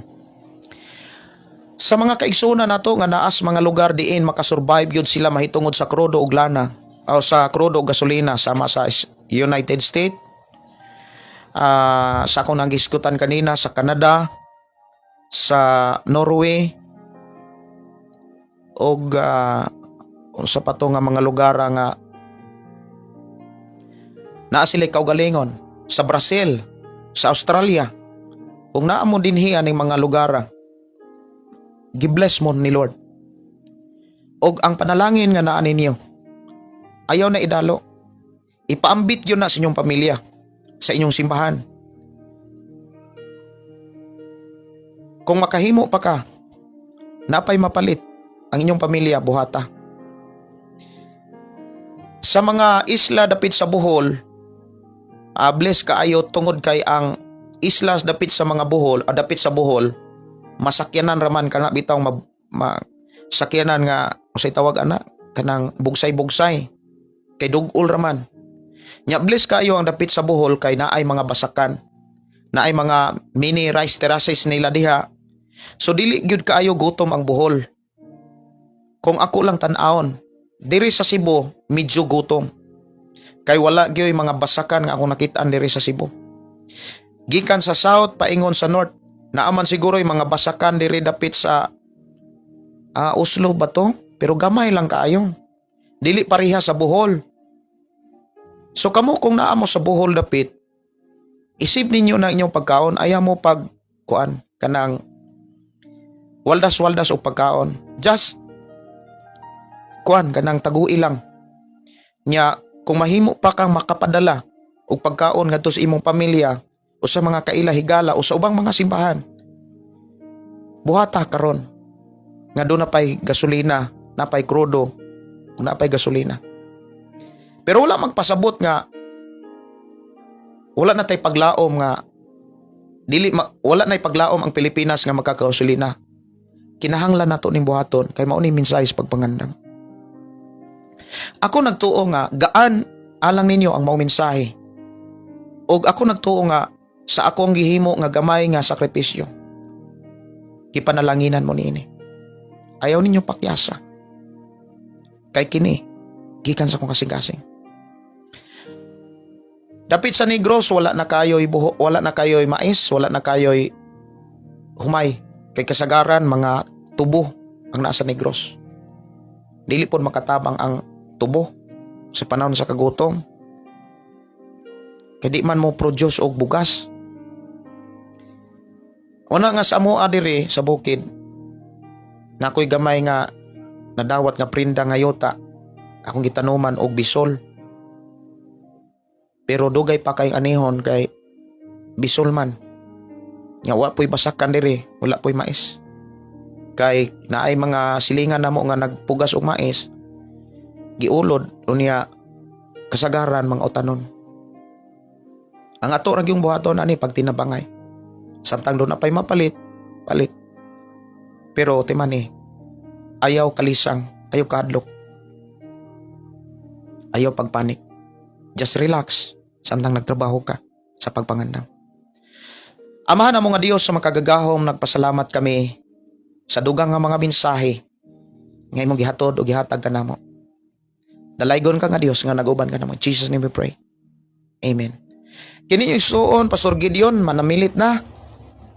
Sa mga kaigsuonan nato nga naas mga lugar diin makasurvive yun sila mahitungod sa krudo ug lana o sa krudo ug gasolina, sama sa United States, sa akong nanggiskutan kanina sa Canada, sa Norway, og unsa pa to nga mga lugar nga naa sila kaugalingon, sa Brazil, sa Australia. Kung naa mo dinhi aning mga lugar, gibless mo ni Lord. Og ang panalangin nga naa ninyo, ayaw na idalo. Ipaambit yun na sa inyong pamilya, sa inyong simbahan. Kung makahimo pa ka, napay mapalit ang inyong pamilya, buhata. Sa mga isla dapit sa Bohol, bless kaayo tungod kay ang isla dapit sa mga Bohol, dapit sa Bohol, masakyanan raman kana bitaw sakyanan nga usay tawag ana, kanang bugsay-bugsay, kay dugol raman. Nya bless kaayo ang dapit sa Bohol kay naay mga basakan, naay mga mini rice terraces nila diha. So dili gyud kaayo gutom ang Bohol. Kung ako lang tan-awon, diri sa Cebu medyo gutom. Kay wala gyud mga basakan nga akong nakitaan diri sa Cebu. Gikan sa south paingon sa north, naaman siguro yung mga basakan diri dapit sa Oslo ba to? Pero gamay lang kaayo. Dili pareha sa Bohol. So kamo kung naa mo sa Bohol dapit, isip ninyo na inyong pagkaon, ayaw mo pag kuan kanang waldas-waldas og pagkaon. Just kuan kanang tagui lang. Nya kung mahimo pa kang makapadala og pagkaon ngadto sa imong pamilya o sa mga kaila higala o sa ubang mga simbahan, buhata karon nga doon na pay gasolina, napay krudo, napay gasolina. Pero wala magpasabot nga wala na tay paglaom nga dili wala na paglaom ang Pilipinas nga magkakagasolina. Kinahanglan nato ning buhaton kay mao ni mensahe sa pagpangandam. Ako nagtuo nga gaan alang ninyo ang mao mensahe. Og ako nagtuo nga sa akong gihimo nga gamay nga sakripisyo, gipanalanginan mo niini. Ayaw ninyo pakyasa. Kay kini gikan sa akong kasing-kasing. Dapit sa Negros, wala na kayo'y buho, wala na kayo'y mais, wala na kayo'y humay. Kay kasagaran mga tubo ang nasa Negros. Dili pod makatabang ang tubo sa panahon sa kagutom. Kay di man mo produce og bugas. Una nga sa amoa diri sa bukid, nakoy gamay nga nadawat nga prinda nga yuta, akong gitanuman og bisol. Pero dugay pa kay anihon kay bisol man. Nga wa po'y basakan diri, wala po'y mais. Kay naay mga silingan namo nga nagpugas og mais, giulod unya kasagaran mga utanon. Ang ato ra gyung buhaton ani pagtinabangay. Samtang duna pa'y mapalit, palit. Pero timani, ayaw kalisang, ayaw kahadlok. Ayaw pagpanik. Just relax samtang nagtrabaho ka sa pagpangandam. Amahan namo nga Dios sa makagagahom, nagpasalamat kami sa dugang nga mga mensahe nga imong gihatod o gihatag kanamo. Dalaygon ka nga Dios nga naguban ka namo. In Jesus' name we pray. Amen. Kini yung igsuon, Pastor Gideon, manamilit na.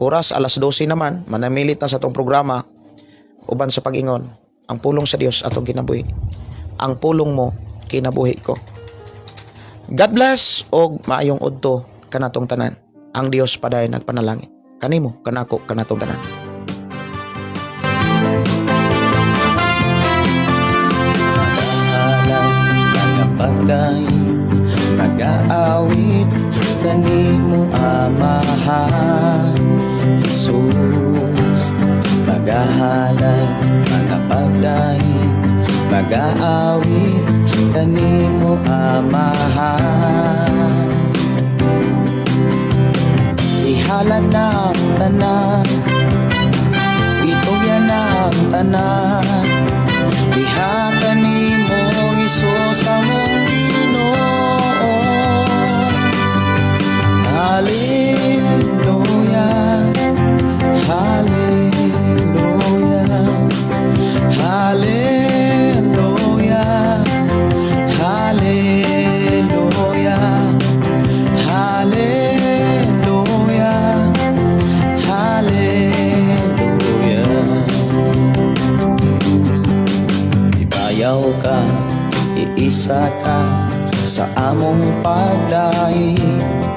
Oras alas 12 naman, manamilit na sa atong programa uban sa pag-ingon. Ang pulong sa Dios atong kinabuhi. Ang pulong mo kinabuhi ko. God bless og maayong udto kanatong tanan. Ang Dios paday nagpanalangin. Kanimo, kanako, kanatong tanan. Nagapagday, nagaawit kanimo, Amahan Jesus. Magahalay, magapagday, magaawit kanimo, Amahan. Ihalad na ang tanan, itugyan na ang tanan. Diha kanimo, Hesus, among Ginoo. Hallelujah, hallelujah, hallelujah, hallelujah, hallelujah, hallelujah. Ibayaw ka, iisa ka sa among pagdaig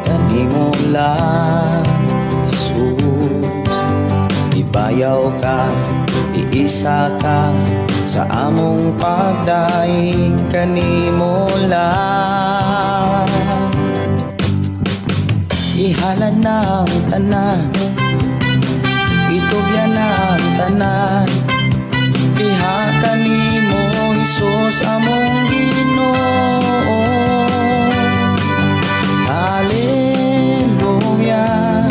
kanimo lang, Jesus. Ibayaw ka, iisa ka sa among pagdaig kanimo lang. Ihalad na ang tanan, itugyan na ang tanan. Diha kanimo, Hesus, among Ginoo. Hallelujah,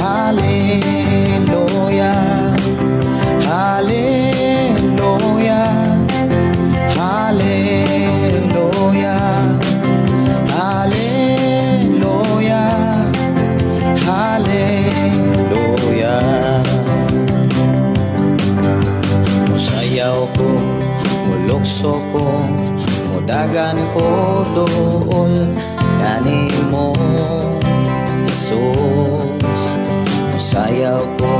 hallelujah, hallelujah, hallelujah, hallelujah, hallelujah. Musayaw ko, mulukso ko, mudagan ko dool kanimo, Jesus. Musayaw ko,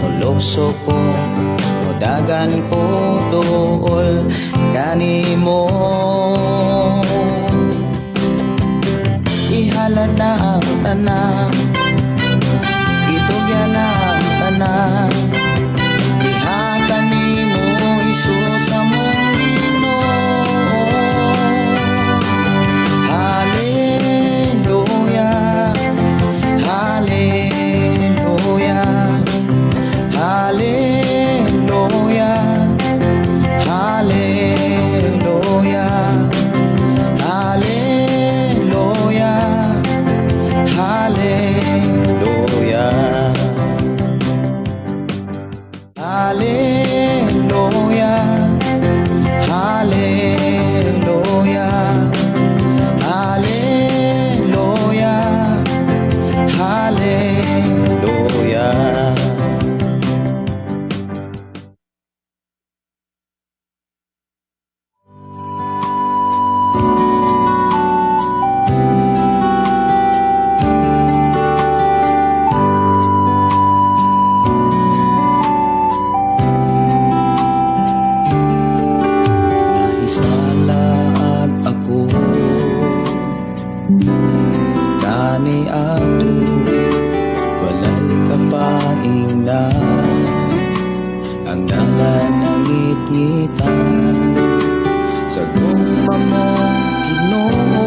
mulukso ko, mudagan ko dool kanimo. Ihalad na ang tanan, itugyan na ang tanan. Diha kanimo, Hesus, among Ginoo. Hallelujah, hallelujah, hallelujah, hallelujah, hallelujah, hallelujah. Hallelujah, hallelujah, hallelujah, hallelujah. Nahisalaag ako kani ato, walay kapahayag. Ingna ang dalan ang ngitngitan sa gugma mo, Ginoo.